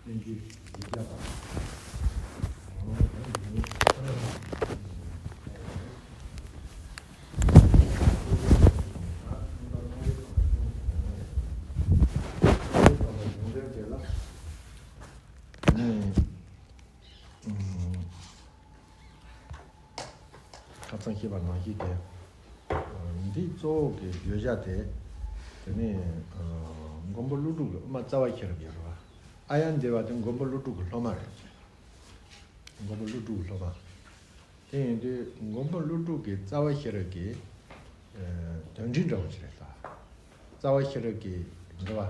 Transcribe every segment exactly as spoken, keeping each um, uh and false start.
བསྟན་བཅོས་བཞི་བརྒྱ་པ། ཁ་སང་བཤད་པ་ནང་བཞིན་དེ། འདི་གཙོ་བོ་གི་བརྗོད་བྱ་དེ། དེ་ནས་མགོན་པོ་ཀླུ་སྒྲུབ་ཀྱི་དབུ་མ་རྩ་བ་ཤེས་རབ་ཡོད་རེད་བ། ཨཱརྱ་དེ་བ་དེ་མགོན་པོ་ཀླུ་སྒྲུབ་ཀྱི་སློབ་མ་རེད། མགོན་པོ་ཀླུ་སྒྲུབ་ཀྱི་སློབ་མ། དེ་ཡིན་དུས་མགོན་པོ་ཀླུ་སྒྲུབ་ཀྱི་རྩ་བ་ཤེས་རབ་ཀྱི་དོན་འགྲེལ་འདྲ་བོ་ཅིག་རེད་ད། རྩ་བ་ཤེས་རབ་ཀྱི་འགྲེལ་པ།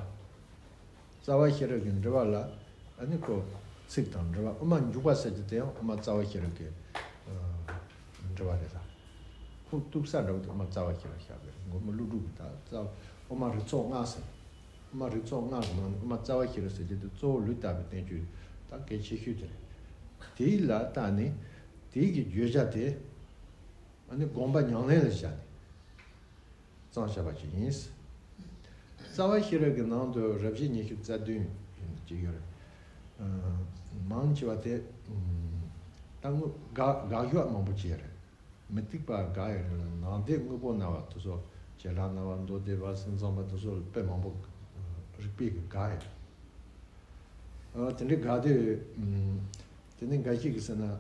རྩ་བ་ཤེས་རབ་ཀྱི་འགྲེལ་པ་ལ། ཨ་ནི་ཁོ་ཚིག་དང་འགྲེལ་པ། དབུ་མ་འཇུག་པ་ཟེར་གྱི་དེ་ཡང་དབུ་མ་རྩ་བ་ཤེས་རབ་ཀྱི་འགྲེལ་པ་རེད་ད། ཁུངས་གཏུག་ས་འདྲ་བོ་དེ་དབུ་མ་རྩ་བ་ཤེས་རབ་བཞག་པས། མགོན་པོ་ཀླུ་སྒྲུབ་ཀྱི་ད་རྩ་བ་དབུ་མ་རིགས་ཚོགས་ལྔ་ཟེར། དབུ་མ་རིགས་ཚོགས་ལྔ་གི་ནང་ནས་དབུ་མ་རྩ་བ་ཤེས་རབ་ཟེར་གྱི་དེ་གཙོ་བོ་ལུགས་ལྟ་བུའི་བསྟན་བཅོས་ད་གལ་ཆེ་ཤོས་དེ་རེད། དེའི་ལ་བལྟས་ནས་དེའི་གི་བརྗོད་བྱ་དེ། ཨ་ནི་དགོངས་པ་ཉམས་ལེན་ལ་བཞག་ནས་གཙང་བཞག་པ་ཅིག་ཡིན། རྩ་བ་ཤེས་རབ་ཀྱི་ནང་དུ་རབ་བྱེད་ཉི་ཤུ་རྩ་བདུན་ཅིག་ཡོད་རེད། མང་ཆེ་བ་དེ་ད་དངོས་དགག་དགག་བཞག་མང་པོ་བྱས་རེད། མུ་སྟེགས་པ་དགག་ཡོད་རེད་ལ། ནང་བསྟན་དངོས་པོ་སྨྲ་བ་དེ་ཚོ། བྱེ་བྲག་སྨྲ་བ། མདོ་སྡེ་པ། སེམས་ཙམ་པ་དེ་ཚོ་དཔེ་མང་པོ་རིགས་པས་ཀྱི་དགག་ཡོད་རེད། ཨ། དེ་འདྲའི་དགག་དེ། ཨམ། དེ་ནི་འགའ་ཞིག་གིས་ཟེར་ན། ཨམ།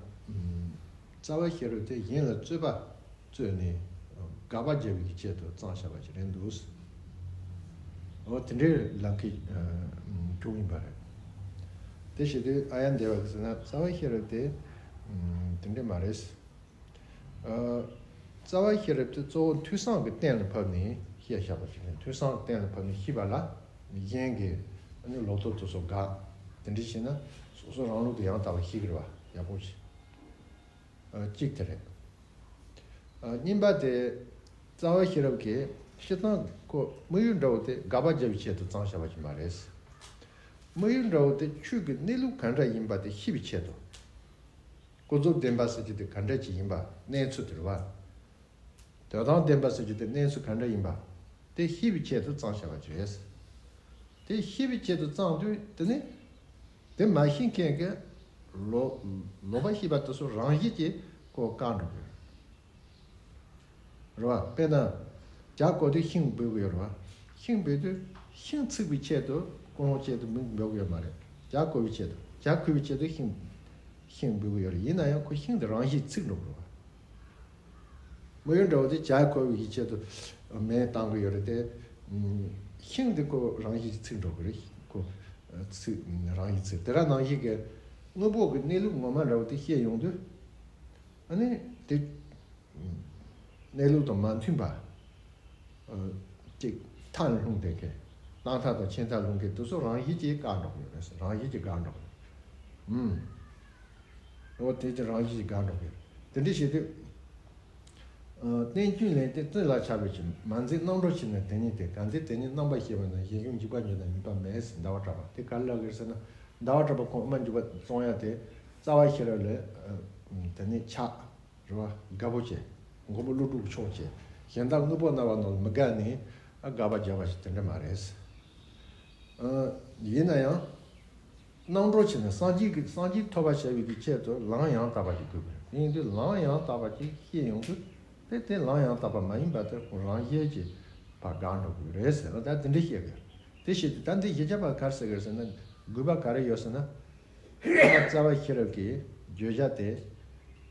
རྩ་བ་ཤེས་རབ་དེ་གཞན་ལ་རྩོད་པ་རྩོད་ནས་དགག་པ་རྒྱག་པའི་ཆེད་དུ་གཙང་བཞག་པ་ཞིག་རེད་འདུག། འོ་དེ་འདྲའི་ལབ་མཁན་ཨ་ཨམ་བྱུང་ཡིན་པ་རེད། དེ་བྱེད་དུས་ཨཱརྱ་དེ་བ་གིས་ཟེར་ན་རྩ་བ་ཤེས་རབ་དེ་ཨམ་དེ་འདྲ་མ་རེད། ཨ། རྩ་བ་ཤེས་རབ་དེ་གཙོ་བོ་ཐོས་བསམ་གྱི་གཏན་ལ་ཕབ་ནས་བཤད་བཞག་པ་ཞིག་རེད། ཐོས་བསམ་གྱི་གཏན་ལ་ཕབ་ནས་ཤེས་པ་ལ་གཞན་གྱི་ཨ་ནི་ལོག་རྟོག་དེ་ཚོ་དགག། དེ་འདྲ་བྱས་ན་སོ་སོ་རང་ལུགས་དེ་ཡང་དག་པ་ཤེས་ཀྱི་རེད་བ། ཡག་པོ་ཞིག། ཨ། གཅིག་དེ་རེད། ཨ། གཉིས་པ་དེ། རྩ་བ་ཤེས་རབ་ཀྱིས་སྤྱིར་བཏང་ཁོ་དམིགས་ཡུལ་འདྲ་བོ་དེ་དགག་པ་རྒྱག་པའི་ཆེད་དུ་གཙང་བཞག་པ་ཞིག་མ་རེད། དམིགས་ཡུལ་འདྲ་བོ་དེ་ཆོས་ཀྱི་གནས་ལུགས་ག་འདྲ་ཡིན་པ་དེ་ཤེས་པའི་ཆེད་དུ། ཀུན་རྫོབ་བདེན་པ་ཟེར་གྱི་དེ་ག་འདྲ་ཅིག་ཡིན་པ། གནས་ཚུལ་དེ་རེད་བ། དོན་དམ་བདེན་པ་ཟེར་གྱི་དེ་གནས་ཚུལ་ག་འདྲ་ཡིན་པ། དེ་ཤེས་པའི་ཆེད་དུ་གཙང་བཞག་པ་ཅིག་རེད། དེ་ཤེས་པའི་ཆེད་དུ་གཙང་དུས་དེ་ནི། དེ་མ་ཤེས་མཁན་གྱི་ལོག་ལོག་པ་ཤེས་པ་དེ་ཚོ་རང་བཞིན་གྱིས་ཁོ་བཀག་འགྲོ་གི་རེད། རེད་བ། དཔེར་ན། ཇ་བསྐོལ་དུས་ཤིང་འབུད་ཀྱི་ཡོད་རེད་བ། ཤིང་འབུད་དུས་ཤིང་ཚིག་པའི་ཆེད་དུ་ཀུན་སློང་ཆེད་དུ་མི་འབུད་ཀྱི་ཡོད་མ་རེད། ཇ་བསྐོལ་བའི་ཆེད་དུ། ཇ་ཁོལ་བའི་ཆེད་དུ་ཤིང་ཤིང་འབུད་ཀྱི་ཡོད་རེད། ཡིན་ན་ཡང་ཁོ་ཤིང་དེ་རང་བཞིན་ཚིག་འགྲོ་གི་རེད་བ། དམིགས་ཡུལ་འདྲ་བོ་དེ་ཇ་ཁོལ་བའི་ཆེད་དུ་མེ་བཏང་གི་ཡོད་རེད་དེ། ཤིང་དེ་ཁོ་རང་བཞིན་ཚིག་འགྲོ་གི་རེད། ཁོ་ཚིག་རང་བཞིན་ཚིག་དེ་ར་ནང་བཞིན་གྱི་དངོས་པོ་གི་གནས་ལུགས་ངོ་མ་འདྲ་བོ་དེ་བཤད་ཡོང་དུས། ཨ་ནི་དེ། གནས་ལུགས་དང་མ་མཐུན་པ། ཨ། ཅིག་མཐའ་ལ་ལྷུང་བསྡད་མཁན། སྣང་མཐའ་དང་ཕྱི་མཐའ་ལྷུང་མཁན་དེ་ཚོ་རང་བཞིན་གྱིས་བཀག་འགྲོ་གི་ཡོད་རེད། རང་བཞིན་གྱིས་བཀག་འགྲོ་གི་ཡོད། ཨུམ། འོ་དེ་ཚོ་རང་བཞིན་གྱིས་བཀག་འགྲོ་གི་ཡོད། དེ་འདྲ་བྱེད་དུས། ཨ། རྟེན་ཅིང་ལེན་ཏེ་བརྩོན་ལ་ཆགས་པའི་ཕྱིར། མ་འཛིན་རྣམ་གྲོལ་ཕྱིར་ན་དེ་ཉིད་དེ། གང་འཛིན་དེ་ཉིད་རྣམ་པར་ཤེས་པ་ན། གཞན་གཞུང་འཇིག་པར་འགྱུར་ན་ནུས་པ་མེད། ཟླ་བ་གྲགས་པ། དེ་ག་རེ་ལབ་ཀྱི་ཡོད་ཟེར་ན། ཟླ་བ་གྲགས་པ་ཁོང་དབུ་མ་འཇུག་པ་རྩོམ་ཡ་དེ་རྩ་བ་ཤེས་རབ་ལ། ཨ། དེ་ནས་ཆགས། རེད་བ། དགའ་པོ་བྱས། མགོན་པོ་ཀླུ་སྒྲུབ་ཕྱོགས་བྱས། གཞན་དག་དངོས་པོ་སྨྲ་བ་རྣམས་ལ་མི་དགའ་ནས། ཨ། དགག་པ་རྒྱག་པ་ཞིག་དེ་འདྲ་མ་རེད། ཨ། ཡིན་ན་ཡང་། རྣམ་གྲོལ་ཕྱིར་ན་སངས་རྒྱས་ཀྱི་སངས་རྒྱས་ཐོབ་པར་བྱ་བའི་གི་ཆེད་དུ་ལམ་ཡང་དག་པ་ཞིག་དགོས་པ་རེད། ཡིན་དུས་ལམ་ཡང་དག་པ་ཅིག་ཤེས་ཡོང་དུས། དེ་དེ་ལམ་ཡང་དག་པ་མ་ཡིན་པ་དེ་ཁོ་རང་བཞིན་གྱིས་ཕར་འགག་འགྲོ་དགོས་རེད་ཟེར་ལ། ད་དེ་འདྲ་བཤད་དགོས། དེ་བཤད་དུས་ད་འདི་གཞི་བྱ་བ་ག་རེ་ཟེར་དགོས་ཟེར་ན། དགོས་པ་ག་རེ་ཡོད་ཟེར་ན། དབུ་མ་རྩ་བ་ཤེས་རབ་ཀྱི་བརྗོད་བྱ་དེ།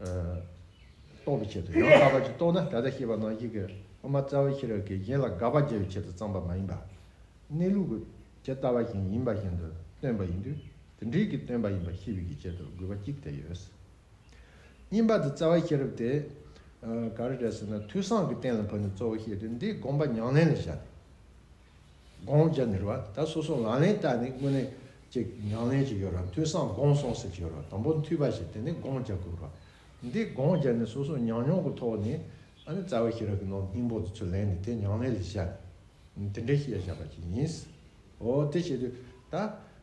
ཨ། རྟོགས་པའི་ཆེད་དུ། ཡང་དག་པ་ཅིག་རྟོགས་ན། ད་ལྟ་བཤད་པ་ནང་བཞིན་གྱི་དབུ་མ་རྩ་བ་ཤེས་རབ་ཀྱིས་གཞན་ལ་དགག་པ་རྒྱག་པའི་ཆེད་དུ་བརྩམས་པ་མ་ཡིན་པ། གནས་ལུགས་ཀྱི་ཇི་ལྟ་བ་བཞིན་ཡིན་པ་བཞིན་དུ་སྟོན་པ་ཡིན་དུས། དེ་འདྲའི་གི་སྟོན་པ་ཡིན་པ་ཤེས་པའི་གི་ཆེད་དུ་དགོས་པ་གཅིག་དེ་ཡོད། གཉིས་པ་དེ་རྩ་བ་ཤེས་རབ་དེ། ཨ། ག་རེ་རེད་ཟེར་ན། ཐོས་བསམ་གྱི་སྟེང་ལ་ཕབ་ནས་གཙོ་བོ་བཤད་དེ། འདི་དགོངས་པ་ཉམས་ལེན་ལ་བཞག་ནས། དགོངས་བཞག་ནས་རེད་བ། ད་སོ་སོ་ལག་ལེན་བསྟར་ནས་དངོས་གནས་ཅིག་ཉམས་ལེན་ཅིག་ཡོད་ར། ཐོས་བསམ་སྒོམ་གསུམ་ཟེར་གྱི་ཡོད་ར། དང་པོ་ཐོས་པ་བྱས། དེ་ནས་སྒོམ་རྒྱག་དགོས་ར། འདི་དགོངས་བཞག་ནས་སོ་སོ་ཉམས་མྱོང་གི་ཐོག་ནས། ཨ་ནི་རྩ་བ་ཤེས་རབ་ཀྱི་ནང་སྙིང་པོ་དེ་ཚུར་ལེན་ནས་དེ་ཉམས་ལེན་ལ་བཞག་ནས། དེ་འདྲའི་བཤད་བཞག་པ་ཅིག་ཡིན། འོ་དེ་བྱེད་དུས་ད།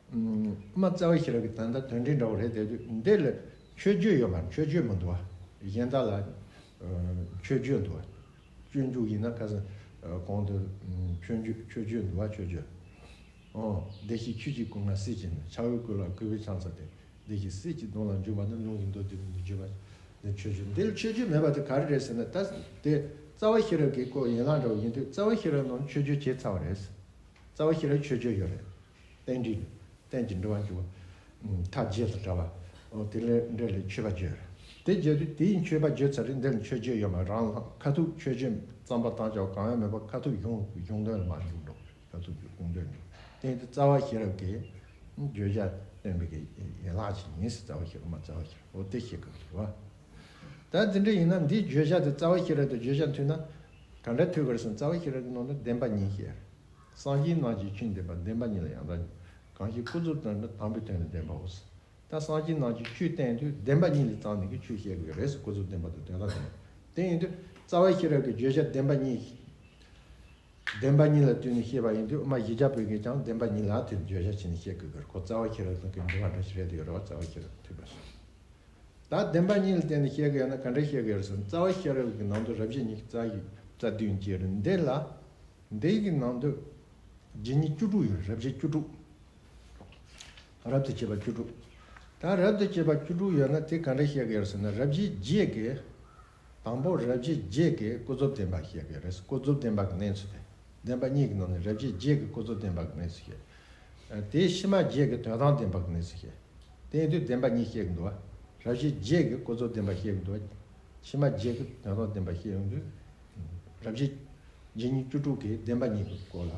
ཨུམ། དབུ་མ་རྩ་བ་ཤེས་རབ་ཀྱི་ད་ལྟ་དོན་འགྲེལ་འདྲ་བོ་རེད་དེ། འདི་ལ་མཆོད་བརྗོད་ཡོད་མ་རེད། མཆོད་བརྗོད་མི་འདུག་བ། གཞན་དག་ལ། ཨ། མཆོད་བརྗོད་འདུག་བ། སྤྱོད་འཇུག་ཡིན་ན་ཁ་སང་གོང་དུ། ཨུམ། མཆོད་བརྗོད། མཆོད་བརྗོད་འདུག་བ། མཆོད་བརྗོད། ཨོ། བདེ་གཤེགས་ཆོས་ཀྱི་སྐུ་ལྔ་གསེར་གྱི་ནི། ཕྱག་འོས་བསྐུལ་བ་གུས་པས་ཕྱག་འཚལ་ཏེ། བདེ་གཤེགས་གསེར་གྱི་སྡོང་ལ་འཇུག་པ་ནི། རླུང་གི་མདོ་སྡེ་ལུ་འཇུག་པ། འདི་མཆོད་བརྗོད། འདི་ལ་མཆོད་བརྗོད་མེད་པ་དེ་ག་རེ་རེད་ཟེར་ན། ད་དེ་རྩ་བ་ཤེས་རབ་ཀྱི་སྐོར་ཡན་ལག་འདྲ་བོ་ཡིན་དུས། རྩ་བ་ཤེས་རབ་ནང་མཆོད་བརྗོད་བྱས་ཚར་བ་རེད། རྩ་བ་ཤེས་རབ་མཆོད་བརྗོད་ཡོད་རེད། རྟེན་འབྲེལ། རྟེན་གྱི་འབྲེལ་བ་འཇུག་པ། མཐའ་བརྒྱད་དང་བྲལ་བ། ཨོ། དེ་ལས་འབྲེལ་ལས་མཆོད་པ་བརྗོད། དེ་བརྗོད་དུས་དེའི་མཆོད་པ་བརྗོད་ཚར་རེད། འདིར་མཆོད་བརྗོད་ཡོད་མ་རེད། རང་ལ་ཁ་ཐུག་མཆོད་བརྗོད་རྩོམ་པ་དང་ཅོག་གང་ཡང་མེད་པར་ཁ་ཐུག་གཞུང་གཞུང་དོན་ལ་མ་འཇུག་འགྲོ། ཁ་ཐུག་གི་གཞུང་དོན་འཇུག་དེ་ཡིན་དུས་རྩ་བ་ཤེས་རབ་ཀྱི་བརྗོད་བྱ་སྟོན་པའི་གི་ཡན་ལག་ཅིག་ཡིན། རྩ་བ་ཤེས་རབ་མ་རྩ་བ་ཤེས་རབ། འོ། དེ་ཤེས་དགོས་རེད་བ། ད་འདི་འདྲ་ཡིན་ན་འདིའི་བརྗོད་བྱ་དེ་རྩ་བ་ཤེས་རབ་དང་བརྗོད་བྱ་མཐུན་ན་ག་འདྲ་མཐུན་དགོས་རེད་ཟེར་ན། རྩ་བ་ཤེས་རབ་ཀྱི་ནང་དུ་བདེན་པ་གཉིས་བཤད། སངས་རྒྱས་རྣམས་ཀྱི་ཆོས་བདེན་པ། བདེན་པ་གཉིས་ལ་ཡང་དག་སྙོམས། གང་ཞིག་ཀུན་རྫོབ་དོན་ནི། དང་པོའི་དོན་ནི་བདེན་པའོ། ད་སངས་རྒྱས་རྣམས་ཀྱི་ཆོས་བསྟན་དུས་བདེན་པ་གཉིས་ལ་བརྟེན་ནས་ཀྱི་ཆོས་བཤད་དགོས་རེད་ཟེར། ཀུན་རྫོབ་བདེན་པ་དང་དོན་དམ་བདེན་པ། དེ་ཡིན་དུས་རྩ་བ་ཤེས་རབ་ཀྱི་བརྗོད་བྱ་བདེན་པ་གཉིས། བདེན་པ་གཉིས་ལ་བརྟེན་ནས་བཤད་པ་ཡིན་དུས་དབུ་མ་བཞི་བརྒྱ་པའི་གིས་ཀྱང་བདེན་པ་གཉིས་ལ་དེ་བརྗོད་བྱ་བྱས་ནས་བཤད་དགོས་ཀྱི་རེད། ཁོ་རྩ་བ་ཤེས་རབ་དང་གི་འབྲེལ་བ་འདྲ་ཞིག་རེད་དེ་ཡོད་རེད་བ། རྩ་བ་ཤེས་རབ་མཐུན་པ་ཞིག་ད་བདེན་པ་གཉིས་ལ་བརྟེན་ནས་བཤད་ཀྱི་ཡོད་ན་ག་འདྲ་བཤད་ཀྱི་ཡོད་རེད་ཟེར་ན། རྩ་བ་ཤེས་རབ་ཀྱི་ནང་དུ་རབ་བྱེད་ཉི་ཤུ་རྩ་བཞི་རྩ་བདུན་བཅས་རེད། འདི་ལ་འདི་གི་ནང་དུ་རྗེས་གཉིས་བཅུ་དྲུག་ཡོད། རབ་བྱེད་བཅུ་དྲུག་རབ་ཏུ་བྱེད་པ་བཅུ་དྲུག་ད་རབ་ཏུ་བྱེད་པ་བཅུ་དྲུག་ཡོད་ན་དེ་ག་འདྲ་བཤད་ཀྱི་ཡོད་རེད་ཟེར་ན། རབ་བྱེད་བརྒྱད་ཀྱི། དང་པོ་རབ་བྱེད་བརྒྱད་ཀྱི་ཀུན་རྫོབ་བདེན་པ་བཤད་ཀྱི་ཡོད་རེད། ཀུན་རྫོབ་བདེན་པ་གི་གནས་ཚུལ་དེ། བདེན་པ་གཉིས་ཀྱི་ནང་ནས་རབ་བྱེད་བརྒྱད་ཀྱི་ཀུན་རྫོབ་བདེན་པ་གི་གནས་ཚུལ་བཤད། དེའི་ཕྱི་མ་བརྒྱད་ཀྱི་དོན་དམ་བདེན་པ་གི་གནས་ཚུལ་བཤད། དེ་ཡིན་དུས་བདེན་པ་གཉིས་བཤད་ཀྱི་འདུག་བ། རབ་བྱེད་བརྒྱད་ཀྱི་ཀུན་རྫོབ་བདེན་པ་བཤད་ཀྱི་འདུག་བ། ཕྱི་མ་བརྒྱད་ཀྱི་དོན་དམ་བདེན་པ་བཤད་ཡོང་དུས། རབ་བྱེད་རྗེས་གཉིས་བཅུ་དྲུག་གིས་བདེན་པ་གཉིས་ཀྱི་སྐོར་ལ་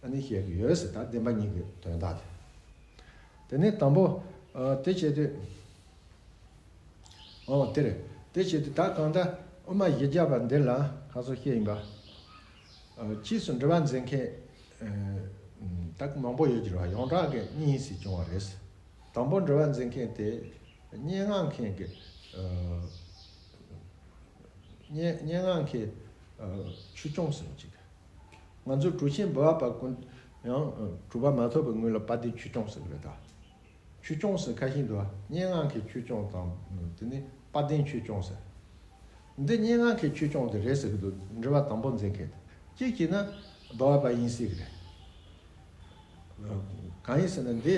ཨ་ནི་བཤད་ཀྱི་ཡོད་ཟེར། ད་བདེན་པ་གཉིས་ཀྱི་དོན་དག་དེ། དེ་ནས་དང་པོ། ཨ། དེ་བྱེད་དུས། ཨོ། དེ་རེད། དེ་བྱེད་དུས་ད་གང་ལྟར་དབུ་མ་བཞི་བརྒྱ་པ་འདི་ལ་ཁ་སང་བཤད་ཡིན་པ། ཨ། ཕྱིས་སུ་འགྲེལ་པ་མཛད་མཁན། ཨ། ད་མང་པོ་ཡོད་ཀྱི་རེད་བ། ཡོངས་གྲགས་ཀྱི་གཉིས་སུ་བྱུང་བ་རེད། དང་པོ་འགྲེལ་པ་མཛད་མཁན་དེ་སྙན་ངག་མཁན་གྱི། ཨ། སྙན་སྙན་ངག་མཁན། ཨ། ཆོས་སྐྱོང་ཟེར་གཅིག་ང་ཚོ་གྲུབ་ཆེན་འབུལ་བ་པ་ཀུན་ཡང་། ཨ། གྲུབ་པ་མ་ཐོབ་པའི་སྔོན་ལ་དཔལ་ལྡན་ཆོས་སྐྱོང་ཟེར་གི་རེད་ད། ཆོས་སྐྱོང་ཟེར་ཁ་ཤས་འདུག་སྙན་ངག་གི་ཆོས་སྐྱོང་དང་། དེ་ནས་དཔལ་ལྡན་ཆོས་སྐྱོང་ཟེར། འདི་སྙན་ངག་གི་ཆོས་སྐྱོང་དེ་རེད་ཟེར་གི་འདུག་འགྲེལ་པ་དང་པོ་མཛད་མཁན་དེ། གཅིག་བྱས་ན་འབུལ་བ་པ་ཡིན་སྲིད་གི་རེད། གང་ཡིན་ཟེར་ན། འདི་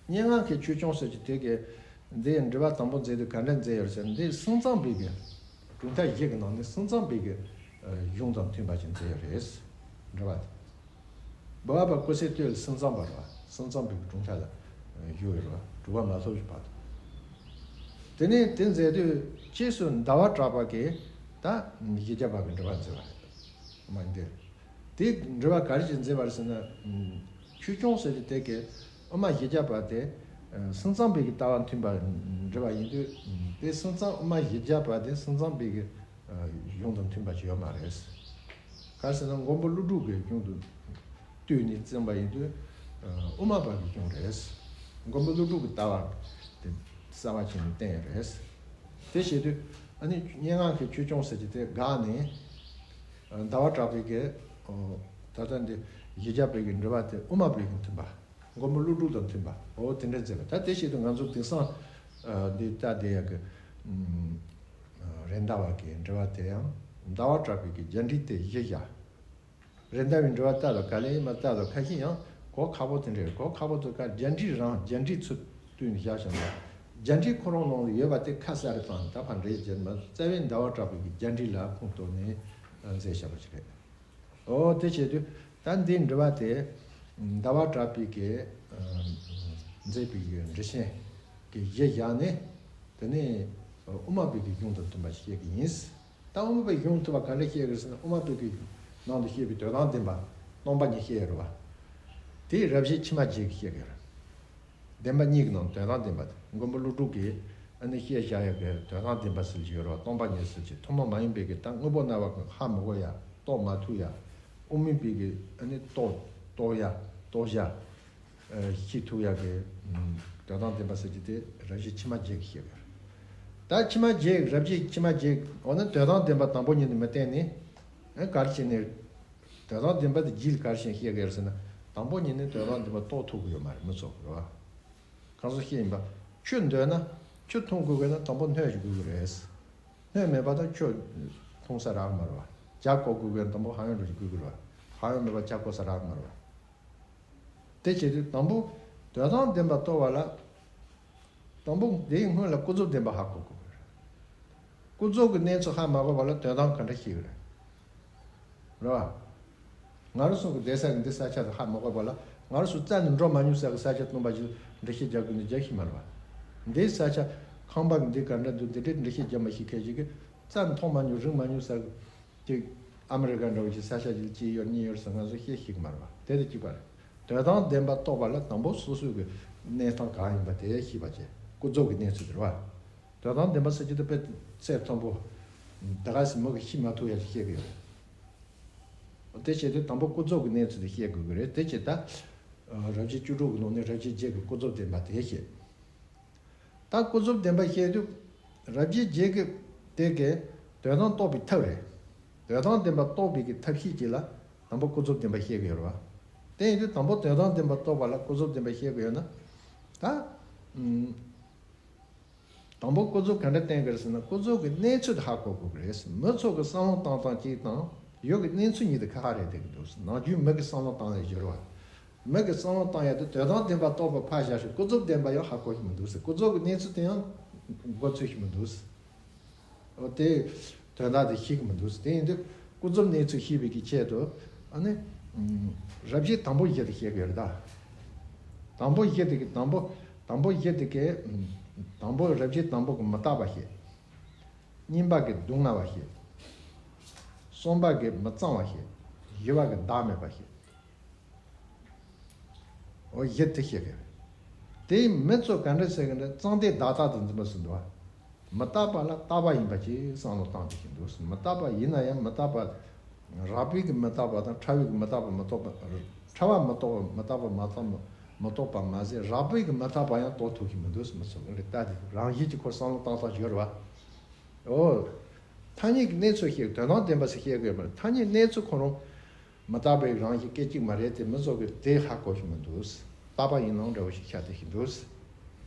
སྙན་ངག་གི་ཆོས་སྐྱོང་ཟེར་གྱི་དེ་གི་འདི་འགྲེལ་པ་དང་པོ་མཛད་དུས་ག་འདྲ་མཛད་ཡོད་ཟེར་ན། འདི་སེམས་ཙམ་པའི་གི་གྲུབ་མཐའ་བཞི་གི་ནང་ནས་སེམས་ཙམ་པའི་གི་གཞུང་དང་མཐུན་པ་ཞིག་མཛད་ཡོད་རེད། འགྲེལ་པ་དེ། འབུལ་བ་པ་ཀུན་གསལ་སྟོད་ལ་སེམས་ཙམ་པ་རེད་བ། སེམས་ཙམ་པའི་གྲུབ་མཐའ་ལ་བཞུགས་ཡོད་རེད་བ། གྲུབ་པ་མ་ཐོབ་ཀྱི་བར་དུ། དེ་ནས་དེ་མཛད་དུས་རྗེས་སུ་ཟླ་བ་གྲགས་པ་གིས་ད་བཞི་བརྒྱ་པ་གི་འགྲེལ་པ་མཛད་པ་རེད། མ་འདིར། དེ་འགྲེལ་པ་ག་རེ་ཞིག་མཛད་པ་རེད་ཟེར་ན། ཆོས་སྐྱོང་ཟེར་གྱི་དེ་གི་དབུ་མ་བཞི་བརྒྱ་པ་དེ་སེམས་ཙམ་པའི་གི་ལྟ་བ་མཐུན་པ་འགྲེལ་པ་ཡིན་དུས། དེ་སེམས་ཙམ། དབུ་མ་བཞི་བརྒྱ་པ་དེ་སེམས་ཙམ་པའི་གི་གཞུང་དང་མཐུན་པ་ཞིག་ཡོད་མ་རེད། ག་རེ་ཟེར་ན་མགོན་པོ་ཀླུ་སྒྲུབ་ཀྱི་གཞུང་དུ་བཏུས་ནས་བརྩམས་པ་ཡིན་དུས། ཨ། དབུ་མ་པ་གི་གཞུང་རེད། མགོན་པོ་ཀླུ་སྒྲུབ་ཀྱི་ལྟ་བ་དེ་གསལ་བ་བྱས་ནས་བསྟན་ཡོད་རེད། དེ་བྱེད་དུས་ཨ་ནི་སྙན་ངག་གི་ཆོས་སྐྱོང་ཟེར་གྱི་དེ་འགག་ནས། ཨ། ཟླ་བ་གྲགས་པའི་གི། ཨོ། ད་ལྟ་འདི་བཞི་བརྒྱ་པའི་གི་འགྲེལ་པ་དེ་དབུ་མ་པའི་གི་མཐུན་པ། མགོན་པོ་ཀླུ་སྒྲུབ་དང་མཐུན་པ། འོ། དེ་འདྲ་མཛད་པ། ད་དེ་བྱེད་དུས་ང་ཚོ་དེང་སང་། ཨ། འདི་ལྟ་བསྡད་ཡག་གི། ཨུམ། རེད་མདའ་བ་གི་འགྲེལ་པ་དེ་ཡང་ཟླ་བ་གྲགས་པའི་གི་རྒྱ་འགྲེལ་དེ་གཞི་བཞག་རེད་མདའ་བའི་འགྲེལ་པ་ལྟ་ལ་ག་ལེ་མ་ལྟ་ལ་ཁ་ཤས་ཡང་གོ་ཁག་པོ་དེ་འདྲ་རེད། གོ་ཁག་པོ་དེ་ག་རྒྱ་འགྲེལ་རང་རྒྱ་འགྲེལ་ཚུར་བཏུས་ནས་བཞག་བཞག་ན། རྒྱ་འགྲེལ་ཁོ་རང་ནང་ལ་ཡོད་པ་དེ་ཁ་གསལ་རེ་བཏང་ནས་ད་ཕར་འགྲེལ་བྱེད་མ། རྩ་བའི་ཟླ་བ་གྲགས་པའི་གི་རྒྱ་འགྲེལ་ལ་ཁུངས་གཏུགས་ནས་མཛད་བཞག་པ་ཞིག་རེད། ཨོ། དེ་བྱེད་དུས་ད་འདིའི་འགྲེལ་པ་དེ་ཟླ་བ་གྲགས་པའི་གི་མཛད་པའི་གི་འགྲེལ་ཆེན་གྱི་གཞི་བཞག་ནས། དེ་ནས་དབུ་མ་པའི་གི་གཞུང་དང་མཐུན་པ་བཤད་ཀྱི་ཡིན། ད་དབུ་མ་པའི་གཞུང་མཐུན་པ་ག་འདྲ་བཤད་ཀྱི་རེད་ཟེར་ན། དབུ་མ་པའི་གི་ནང་དུ་བཤད་པའི་དོན་དམ་བདེན་པ་སྟོང་པ་ཉིད་བཤད་ཡོད་རེད་བ། དེ་རབ་བྱེད་ཕྱི་མ་བརྒྱད་ཀྱིས་བཤད་ཀྱི་རེད། བདེན་པ་གཉིས་ཀྱི་ནང་དོན་དམ་བདེན་པ་དེ་མགོན་པོ་ཀླུ་སྒྲུབ་ཀྱིས་ཨ་ནི་བཤད་བཞག་ཡག་གི་དོན་དམ་བདེན་པ་ཟེར་གྱི་ཡོད་རེད་བ། སྟོང་པ་ཉིད་ཟེར་གྱི། ཐུན་མོང་མ་ཡིན་པའི་གི་ད་དངོས་པོ་རྣ་བ་གིས་ཧ་མི་གོ་ཡ། རྟོགས་མ་ཐུབ་ཡ། དབུ་མའི་པའི་གི་ཨ་ནི་རྟོགས་རྟོགས་ཡ། རྟོགས་བྱ། ཨ། ཤེས་ཐུབ་ཡག་གི། ཨུམ། དོན་དམ་བདེན་པ་ཟེར་གྱི་དེ་རབ་བྱེད་ཕྱི་མ་བརྒྱད་ཀྱིས་བཤད་པ་རེད། ད་ཕྱི་མ་བརྒྱད། རབ་བྱེད་ཕྱི་མ་བརྒྱད། འོ་ན་དོན་དམ་བདེན་པ་དང་པོ་ཉིད་ནས་མི་བསྟན་ནས། ཨ། ག་རེ་བྱས་ནས། དོན་དམ་བདེན་པ་དེ་རྒྱུད་ལ་ག་རེ་བྱས་ནས་བཤད་ཀྱི་རེད་ཟེར་ན། དང་པོ་ཉིད་ནས་དོན་དམ་བདེན་པ་རྟོགས་ཐུབ་ཀྱི་ཡོད་མ་རེད། མི་ཚོགས་རེད་བ། གང་སོ་བཤད་ཡིན་པ། ཆུ་འདོད་ན་ཆུ་འཐུང་དགོས་ཀྱི་ན་དང་པོ་སྣོད་ཅིག་དགོས་ཀྱི་རེད། སྣོད་མེད་པ་དང་ཆུ་འཐུང་ས་རག་མ་རེད་བ། ཇ་བསྐོལ་དགོས་ཀྱི་ན་དང་པོ་ཧ་ཡང་འགྲོ་ཅིག་དགོས་ཀྱི་རེད་བ། ཧ་ཡང་མེད་པ་ཇ་བསྐོལ་ས་རག་མ་རེད་བ། དེ་བྱེད་དུས་དང་པོ་དོན་དམ་བདེན་པ་རྟོགས་པ་ལ། དང་པོ་དེའི་སྔོན་ལ་ཀུན་རྫོབ་བདེན་པ་ཧ་གོ་དགོས་ཀྱི་རེད། ཀུན་རྫོབ་ཀྱི་གནས་ཚུལ་ཧ་མ་གོ་བ་ལ་དོན་དམ་ག་འདྲ་ཤེས་ཀྱི་རེད། རེད་བ། ང་རང་ཚོ་གི་བསྡད་ས་གི་འདི་ས་ཆ་དེ་ཧ་མ་གོ་བ་ལ། ང་རང་ཚོ་རྩ་ནས་འགྲོ་མ་མྱོང་ས་གི་ས་ཆ་སྟོང་པ་ཞིག་འགྲེལ་བཤད་རྒྱག་དགོས་ན་རྒྱག་ཤེས་མ་རེད་བ། འདིའི་ས་ཆ་ཁང་པ་གི་འདི་ག་འདྲ་འདུག་འདི་འདྲའི་འགྲེལ་བཤད་རྒྱག་མ་ཤེས་མཁན་ཞིག་གིས་རྩ་ནས་མཐོང་མ་མྱོང་རིག་མ་མྱོང་ས་གི་ཅིག་ཨ་མི་རི་ཀ་འདྲ་བོ་ཞིག་ས་ཆ་ཞིག་ཅིག་ཡོད་གཉིས་ཡོད་ཟེར་ང་ཚོ་ཤེས་ཤེས་ཀྱི་མ་རེད་བ། དེ་དེ་གཅིག་པ་རེད། དོན་དམ་བདེན་པ་རྟོགས་པ་ལ་དང་པོ་སོ་སོའི་གི་གནས་སྟངས་གང་ཡིན་པ་དེ་ཤེས་པ་བྱས། ཀུན་རྫོབ་ཀྱི་གནས་ཚུལ་དེ་རེད་བ། དོན་དམ་བདེན་པ་ཟེར་གྱི་འདུག་པས་ཚད་མཐོན་པོ། ད་ག་སེ་མི་གི་ཤེས་མ་ཐུབ་ཡ་ཞིག་བཤད་གི་ཡོད་རེད། དེ་བྱས་དུས་དང་པོ་ཀུན་རྫོབ་ཀྱི་གནས་ཚུལ་དེ་བཤད་དགོས་ཀྱི་རེད། དེ་བྱས་ད། རབ་བྱེད་བཅུ་དྲུག་གི་ནང་ནས་རབ་བྱེད་བརྒྱད་ཀྱི་ཀུན་རྫོབ་བདེན་པ་དེ་བཤད། ད་ཀུན་རྫོབ་བདེན་པ་བཤད་དུས། རབ་བྱེད་བརྒྱད་ཀྱི་དེ་གའི་དོན་དམ་རྟོགས་པའི་ཐབས་རེད། དོན་དམ་བདེན་པ་རྟོགས་པའི་གི་ཐབས་ཤེས་ཀྱི་ལ་དང་པོ་ཀུན་རྫོབ་བདེན་པ་བཤད་གི་ཡོད་རེད་བ། དེ་ཡིན་དུས་དང་པོ་དོན་དམ་བདེན་པ་རྟོགས་པ་ལ་ཀུན་རྫོབ་བདེན་པ་བཤད་གི་ཡོད་ན། ད། ཨུམ། དང་པོ་ཀུན་རྫོབ་ག་འདྲ་བསྟན་གི་རེད་ཟེར་ན། ཀུན་རྫོབ་ཀྱི་གནས་ཚུལ་དེ་ཧ་གོ་དགོས་ཀྱི་རེད། མི་ཚོ་གི་བསམ་བློ་བཏང་སྟངས་གཅིག་དང་། ཡུལ་གྱི་གནས་ཚུལ་གཉིས་དེ་ཁ་ཁ་རེད་བསྡད་ཀྱི་འདུག་ནམ་རྒྱུན་མི་གི་བསམ་བློ་བཏང་ཡ་བཞུར་བ། མི་གི་བསམ་བློ་བཏང་ཡ་དེ་དོན་དམ་བདེན་པ་རྟོགས་པ་ཕར་བཞག་ཞིག་ཀུན་རྫོབ་བདེན་པ་ཡང་ཧ་གོ་ཞིག་མི་འདུག་ཟེར། ཀུན་རྫོབ་ཀྱི་གནས་ཚུལ་དེ་ཡང་མགོ་ཚོས་ཞིག་མི་འདུག་ཟེར། འོ་དེ། དོན་དག་དེ་ཤེས་ཀྱི་མི་འདུག་དེ་ཡིན་དུས་ཀུན་རྫོབ་གནས་ཚུལ་ཤེས་པའི་གི་ཆེད་དུ། ཨ་ནི། རབ་བྱེད་དང་པོ་བཞི་དེ་བཤད་ཀྱི་ཡོད་རེད་ད། དང་པོ་བཞི་དེ་གི་དང་པོ། དང་པོ་བཞི་དེ་གི། དང་པོ་རབ་བྱེད་དང་པོ་གི་མི་རྟག་པ་བཤད། གཉིས་པ་གི་སྡུག་བསྔལ་བ་བཤད། གསུམ་པ་གི་མི་གཙང་བ་བཤད། བཞི་པ་གི་བདག་མེད་པ་བཤད། འོ་བཞི་དེ་བཤད་གི་རེད། དེ་མི་ཚོ་ག་འདྲ་ཟེར་གི་འདྲ་གཙང་དེ་བདག་ལྟ་དུ་འཛིན་པ་ཟིན་འདུག་བ། མི་རྟག་པ་ལ་རྟག་པ་ཡིན་པ་ཅིག་བསམ་བློ་བཏང་དེ་བཞིན་འདུག་མི་རྟག་པ་ཡིན་ན་ཡང་མི་རྟག་པ། རགས་པའི་གི་མི་རྟག་པ་དང་ཕྲ་བའི་གི་མི་རྟག་པ་མི་རྟོགས་པ། ཕྲ་བ་མི་རྟོགས་པ་མི་རྟག་པ་མ་རྟོགས་མི་རྟོགས་པ་མ་ཟད་རགས་པའི་གི་མི་རྟག་པ་ཡང་རྟོགས་ཐུབ་ཀྱི་མི་འདུག་མི་ཚོ་གི་རེད་ལྟ་དེ་རང་བཞིན་གྱི་ཁོ་བསམ་བློ་བཏང་སྟངས་ཡོད་རེད་བ། འོ། ཐ་སྙད་ཀྱི་གནས་ཚུལ་བཤད་དོན་དམ་བདེན་པ་ཟེར་བཤད་དགོས་མ་རེད། ཐ་སྙད་གནས་ཚུལ་ཁོ་རང་། མི་རྟག་པའི་རང་བཞིན་སྐད་ཅིག་མ་རེད་དེ་མི་ཚོ་གི་དེ་ཧ་གོ་ཞིག་མི་འདུག་རྟག་པ་ཡིན་ནོ་འདྲ་བོ་ཞིག་ཤ་དེ་ཞིག་འདུག་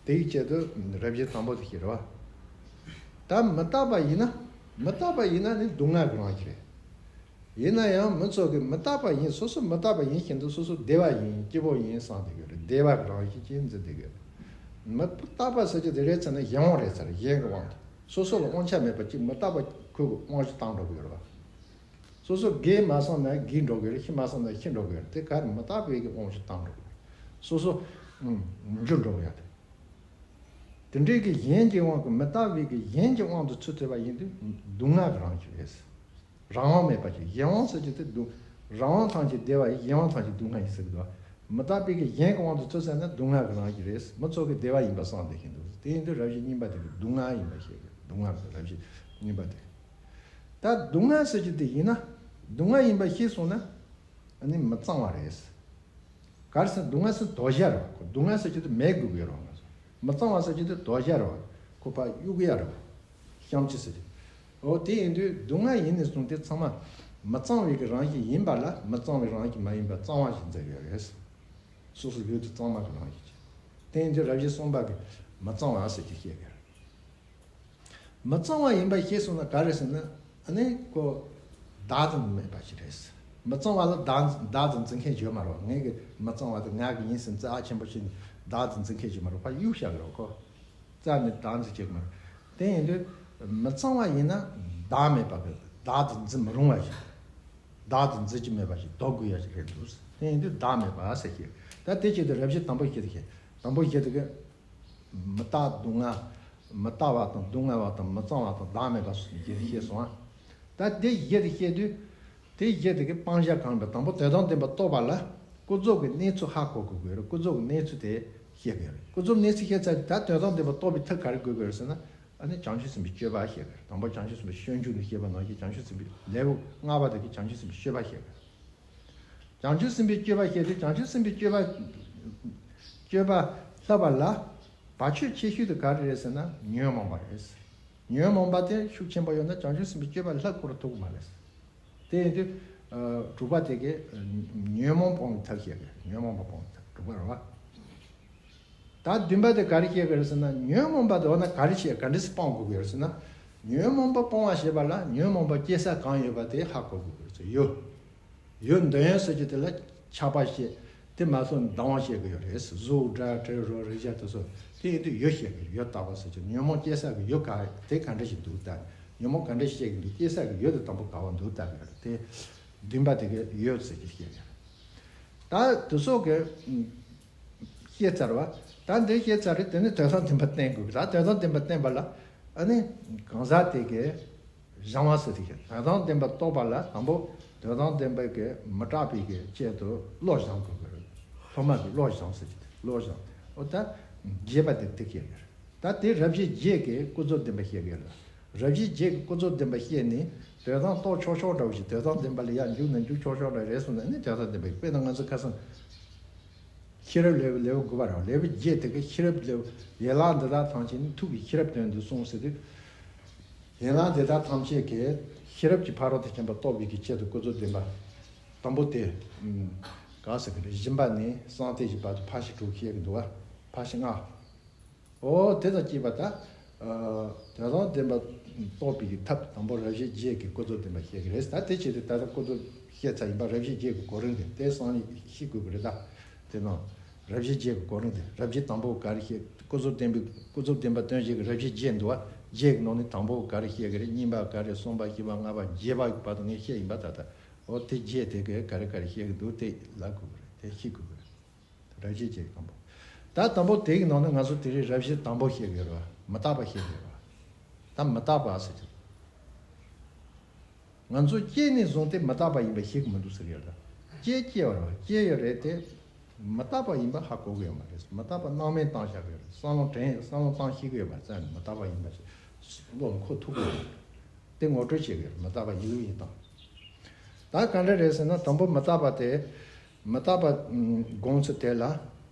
དེའི་ཆེད་དུ་རབ་བྱེད་དང་པོ་དེ་ཞིག་རེད་བ། ད་མི་རྟག་པ་ཡིན་ན། མི་རྟག་པ་ཡིན་ན་ནི་སྡུག་བསྔལ་གྱི་རང་བཞིན་རེད། ཡིན་ན་ཡང་མི་ཚོ་གི་མི་རྟག་པ་ཡིན་སོ་སོ་མི་རྟག་པ་ཡིན་བཞིན་དུ་སོ་སོ་བདེ་བ་ཡིན་སྐྱིད་པོ་ཡིན་བསམ་བསྡད་ཀྱི་རེད། བདེ་བ་གི་རང་བཞིན་ཅིག་འཛིན་བསྡད་ཀྱི་རེད། མི་རྟག་པ་ཟེར་གྱི་དེ་རེད་ཚར་ན་གཞན་དབང་རེད་ཚར་གཞན་གྱི་དབང་དུ་སོ་སོ་ལ་དབང་ཆ་མེད་པ་གཅིག་མི་རྟག་པ་ཁོའི་དབང་ཞིག་བཏང་འགྲོ་གི་ཡོད་རེད་བ། སོ་སོ་དགེ་མ་བསམ་ན་དགེ་འགྲོ་གི་རེད། ཤི་མ་བསམ་ན་ཤི་འགྲོ་གི་རེད། དེ་ག་རེ་མི་རྟག་པའི་གི་དབང་ཞིག་བཏང་འགྲོ་གི་རེད། སོ་སོ་ཨུམ་འགྱུར་འགྲོ་གི་ཡ་དེ། དེ་འདྲའི་གི་གཞན་གྱི་དབང་གི་མི་རྟག་པའི་གི་གཞན་གྱི་དབང་དུ་ཚུད་ཐུབ་པ་ཡིན་དུས་སྡུག་བསྔལ་གི་རང་བཞིན་རེད། རང་དབང་མེད་པ་ཅིག་གཞན་དབང་ཟེར་གྱི་དེ་སྡུག་རང་དབང་ཐམས་ཅད་བདེ་བ་ཡིན། གཞན་དབང་ཐམས་ཅད་སྡུག་བསྔལ་ཡིན་ཟེར་གི་འདུག་མི་རྟག་པའི་གི་གཞན་གྱི་དབང་དུ་ཚུད་ཟེར་ན་སྡུག་བསྔལ་གི་རང་བཞིན་རེད། མི་ཚོ་གི་བདེ་བ་ཡིན་པ་བསམ་བསྡད་ཀྱི་འདུག་དེ་ཡིན་དུས་རབ་བྱེད་གཉིས་པ་དེ་གི་སྡུག་བསྔལ་ཡིན་པ་ཤེས་དགོས། སྡུག་བསྔལ་གི་རབ་བྱེད་གཉིས་པ་དེ། ད་སྡུག་བསྔལ་ཟེར་གྱི་དེ་ཡིན་ན། སྡུག་བསྔལ་ཡིན་པ་ཤེས་སོང་ན། ཨ་ནི་མི་གཙང་བ་རེད། ག་རེ་ཟེར་ན་སྡུག་བསྔལ་ཟེར་དོ་ཞག་རེད་བ། ཁོ་སྡུག་བསྔལ་ཟེར་གྱི་དེ་མེད་དགོས་ཀྱི་རེད་བ་ང་ཚོ། མི་གཙང་བ་ཟེར་གྱི་དེ་དོ་ཞག་རེད་བ། ཁོ་ཕར་གཡུག་ཡ་རེད་བ། གཤམ་གྱི་ཟེར་གྱི། འོ་དེ་ཡིན་དུས་སྡུག་བསྔལ་ཡིན་ནས་བཟུང་སྟེ་ཚང་མ་མི་གཙང་བའི་གི་རང་བཞིན་ཡིན་པ་ལ་མི་གཙང་བའི་རང་བཞིན་མ་ཡིན་པ་གཙང་བ་ཞིག་འཛིན་ཡོད་རེད། སོ་སོ་ཡུལ་དུ་གཙང་མ་གི་རང་བཞིན་ཅིག་དེ་ཡིན་དུས་རབ་བྱེད་གསུམ་པ་གི་མི་གཙང་བ་ཟེར་གྱི་བཤད་གི་རེད། མི་གཙང་བ་ཡིན་པ་ཤེས་སོང་ན་ག་རེ་ཟེར་ན། ཨ་ནི་ཁོ་བདག་ཏུ་མེད་པ་ཞིག་རེད། མི་གཙང་བ་ལ་བདག་བདག་ཏུ་འཛིན་མཁན་ཡོད་མ་རེད། ངའི་གི་མི་གཙང་བ་དེ་ང་གི་ཡིན་ཟེར་རྩ་ཆེན་པོ་ཞིག་བདག་ཏུ་འཛིན་མཁན་ཡོད་མ་རེད། ཕར་གཡུག་བཞག་གི་རེད་ཁོ། རྩ་ནས་བདག་འཛིན་བྱེད་ཀྱི་མ་རེད། དེ་ཡིན་དུས་མི་གཙང་བ་ཡིན་ན་བདག་མེད་པ་གི་བདག་ཏུ་འཛིན་མི་རུང་བ་ཞིག་བདག་ཏུ་འཛིན་གྱི་མེད་པ་ཞིག་འདོགས་དགོས་ཡ་ཞིག་རེད་འདུག་དེ་ཡིན་དུས་བདག་མེད་པ་ཟེར་གྱི། ད་དེ་བྱེད་དུས་རབ་བྱེད་དང་པོ་བཞི་དེ་བཤད། དང་པོ་བཞི་དེ་གི་མི་རྟག་སྡུག་བསྔལ། མི་རྟག་པ་དང་སྡུག་བསྔལ་བ་དང་མི་གཙང་བ་དང་བདག་མེད་པ་སོགས་བཞི་དེ་བཤད་སོང་ཨ། ད་དེ་བཞི་དེ་བཤད་དུས། དེ་བཞི་དེ་གི་སྤང་བྱ་གང་ཡིན་པ་དང་པོ་དོན་དམ་བདེན་པ་རྟོགས་པ་ལ་ཀུན་རྫོབ་ཀྱི་གནས་ཚུལ་ཧ་གོ་དགོས་ཀྱི་ཡོད་རེད། ཀུན་རྫོབ་ཀྱི་གནས་ཚུལ་དེ་བཤད་དགོས་རེད། ཀུན་རྫོབ་གནས་ཚུལ་བཤད་ཚར་དུས་ད་དོན་དམ་བདེན་པ་རྟོགས་པའི་ཐབས་ག་རེ་དགོས་ཀྱི་ཡོད་ཟེར་ན། ཨ་ནི་བྱང་ཆུབ་སེམས་དཔའི་སྤྱོད་པ་བཤད་དགོས་རེད། དང་པོ་བྱང་ཆུབ་སེམས་དཔའི་སྤྱོད་འཇུག་ནས་བཤད་པ་ནང་བཞིན་བྱང་ཆུབ་སེམས་དཔའི་ལེའུ་ལྔ་པ་དེ་གི་བྱང་ཆུབ་སེམས་དཔའི་སྤྱོད་པ་བཤད་དགོས་རེད། བྱང་ཆུབ་སེམས་དཔའི་སྤྱོད་པ་བཤད་དུས་བྱང་ཆུབ་སེམས་དཔའི་སྤྱོད་པ། སྤྱོད་པ་བསླབ་པ་ལ་བར་ཆད་ཆེ་ཤོས་དེ་ག་རེ་རེད་ཟེར་ན་ཉོན་མོངས་པ་རེད། ཉོན་མོངས་པ་དེ་ཤུགས་ཆེན་པོ་ཡོད་ན་བྱང་ཆུབ་སེམས་དཔའི་སྤྱོད་པ་བསླབ་ཁོ་རང་ཐུབ་ཀྱི་མ་རེད། དེ་ཡིན་དུས། ཨ། དྲུག་པ་དེ་གའི་ཉོན་མོངས་སྤོང་བའི་ཐབས་བཤད་གི། ཉོན་མོངས་པ་སྤོང་བའི་ཐབས་དྲུག་པ་རེད་བ། ད་བདུན་པ་དེ་ག་རེ་བཤད་གི་རེད་ཟེར་ན་ཉོན་མོངས་པ་དེ་འོ་ན་ག་རེ་བྱེད་ག་འདྲ་སེ་སྤང་དགོས་ཀྱི་རེད་ཟེར་ན། ཉོན་མོངས་པ་སྤོང་བ་ཞེས་པ་ལ་ཉོན་མོངས་པ་སྐྱེ་ས་གང་ཡོད་པ་དེ་ཧ་གོ་དགོས་ཀྱི་རེད་ཟེར་ཡོད། ཡུལ་འདོད་ཡོན་ཟེར་གྱི་དེ་ལ་ཆགས་པ་སྐྱེ། དེ་མ་སོང་ནས་བདག་དབང་བཤད་གི་ཡོད་རེད། གཟུགས་སྒྲ་དྲི་རོ་རེག་བྱ་དེ་ཚོ་དེ་ཡིན་དུས་ཡུལ་བཤད་གི་ཡུལ་བཏགས་པ་ཟེར་གྱི། ཉོན་མོངས་སྐྱེ་ས་གི་ཡུལ་ག་དེ་ག་འདྲ་ཞིག་འདུག་ད་ཉོན་མོངས་ག་འདྲ་ཞིག་སྐྱེ་གི་འདུག་སྐྱེ་ས་གི་ཡུལ་དེ་དང་པོ་ག་བ་འདུག་ལྟ་གི་ཡོད་རེད། དེ་བདུན་པ་དེ་གི་ཡུལ་ཟེར་གྱི་བཤད་གི་ཡོད་རེད། ད་དེ་ཚོ་གི་ཤེས་ཚར་བ། ད་འདི་ཤེས་ཚར་རེད། དེ་ནས་དོན་དམ་བདེན་པ་བསྟན་དགོས་གི། ད་དོན་དམ་བདེན་པ་བསྟན་པ་ལ་ཨ་ནི་གང་ཟག་དེ་གི་སྦྱང་བ་ཟེར་དེ་བཤད། དོན་དམ་བདེན་པ་རྟོགས་པ་ལ་དང་པོ་དོན་དམ་བདེན་པ་གི་མི་སྐྲག་པའི་གི་ཆེད་དུ་བློ་སྦྱང་དགོས་གི་རེད། སློབ་མ་གི་བློ་སྦྱང་ཟེར་གྱི་བློ་སྦྱང་། འོ་ད་རྒྱས་པ་དེ་དེ་བཤད་གི་རེད། ད་དེ་རབ་བྱེད་བརྒྱད་ཀྱི་ཀུན་རྫོབ་བདེན་པ་བཤད་གི་རེད། རབ་བྱེད་བརྒྱད་ཀྱི་ཀུན་རྫོབ་བདེན་པ་བཤད་ནས་དོན་དམ་རྟོགས་ཆོག་ཆོག་འདྲ་བོ་ཞིག་དོན་དམ་བདེན་པ་ལ་ཡར་འཇུག་ན་འཇུག་ཆོག་ཆོག་འདྲ་རེད་སོང་ན་ནི་དོན་དམ་བདེན་པ་ཡིན། དཔེར་ན་ང་ཚོ་ཁ་སང་ཤེས་རབ་ལེའུ་ལེའུ་དགུ་པ་རང་ལེའུ་བརྒྱད་དེ་གི་ཤེས་རབ་ལེའུ་ཡན་ལག་འདི་དག་ཐམས་ཅད་ནི་ཐུགས་ཀྱི་ཤེས་རབ་དོན་དུ་གསུངས་ཟེར་དུས། ཡན་ལག་འདི་དག་ཐམས་ཅད་ཀྱི་ཤེས་རབ་ཀྱི་ཕ་རོལ་ཏུ་ཕྱིན་པ་རྟོགས་པའི་གི་ཆེད་དུ་ཀུན་རྫོབ་བདེན་པ་དང་པོ་དེ། ཨུམ། ག་ཟེར་གི་རེད། སྦྱིན་པ་ནས་གསང་སྟེ་བཞི་བར་དུ་ཕར་ཕྱིན་དྲུག་བཤད་གི་འདུག་བ། ཕར་ཕྱིན་ལྔ། འོ་དེ་དང་བཅས་པ་ད། ཨ། དོན་དམ་བདེན་པ་རྟོགས་པའི་གི་ཐབས་དང་པོ་རབ་བྱེད་བརྒྱད་ཀྱི་ཀུན་རྫོབ་བདེན་པ་བཤད་གི་རེད། ད་དེ་བྱས་ཏེ་ད་ལྟ་ཀུན་རྫོབ་བཤད་ཚར་ཡིན་པ། རབ་བྱེད་བརྒྱད་ཀྱི་གོ་རིམ་དེ་དེ་སང་ཉིན་ཤེས་དགོས་གི་རེད། ད་དེ་ནང་རབ་བྱེད་བརྒྱད་ཀྱི་གོ་རིམ་དེ། རབ་བྱེད་དང་པོ་ག་རེ་བཤད། ཀུན་རྫོབ་བདེན་པའི་ཀུན་རྫོབ་བདེན་པ་སྟོན་བྱེད་ཀྱི་རབ་བྱེད་བརྒྱད་འདུག་བ། བརྒྱད་ཀྱི་ནང་ནས་དང་པོ་ག་རེ་བཤད་གི་རེད། གཉིས་པ་ག་རེ། གསུམ་པ་བཞི་པ་ལྔ་པ་བརྒྱད་པ་བར་དུ་ངས་བཤད་ཡིན་པ། ད་ལྟ་འོ་དེ་བརྒྱད་དེ་གི་ག་རེ་ག་རེ་བཤད་གི་འདུག་དེ་ལབ་དགོས་གི་རེད། དེ་ཤེས་དགོས་གི་རེད། རབ་བྱེད་བརྒྱད་དང་པོ། ད་དང་པོ་དེ་གི་ནང་ནས་ང་ཚོ་དེ་རིང་རབ་བྱེད་དང་པོ་བཤད་གི་ཡོད་རེད་བ། མི་རྟག་པ་བཤད་གི་ཡོད་རེད་བ། ད་མི་རྟག་པ་ཟེར་གྱི། ང་ཚོ་སྐྱེས་ནས་བཟུང་སྟེ་མི་རྟག་པ་ཡིན་པ་ཤེས་གི་མི་འདུག་ཟེར་གི་ཡོད་རེད། སྐྱེས་སྐྱེས་པ་རེད་བ། སྐྱེས་ཡོད་རེད་དེ། མི་རྟག་པ་ཡིན་པ་ཧ་གོ་གི་ཡོད་མ་རེད། མི་རྟག་པ་སྣང་མེད་བཏང་བཞག་གི་ཡོད་རེད། བསམ་བློ་དྲན། བསམ་བློ་བཏང་ཤེས་གི་ཡོད་མ་རེད། རྩ་ནས་མི་རྟག་པ་ཡིན་པ་ཞིག་བློ་ལ་འཁོར་ཐུབ་གི་ཡོད་མ་རེད། དེ་ངོ་སྤྲོད་བྱེད་གི་ཡོད་རེད། མི་རྟག་པ་ཡིན་ལུགས་ཡིན་སྟངས། ད་ག་འདྲ་རེད་ཟེར་ན། དང་པོ་མི་རྟག་པ་དེ། མི་རྟག་པ་སྒོམ་ཚུལ་དེ་ལ།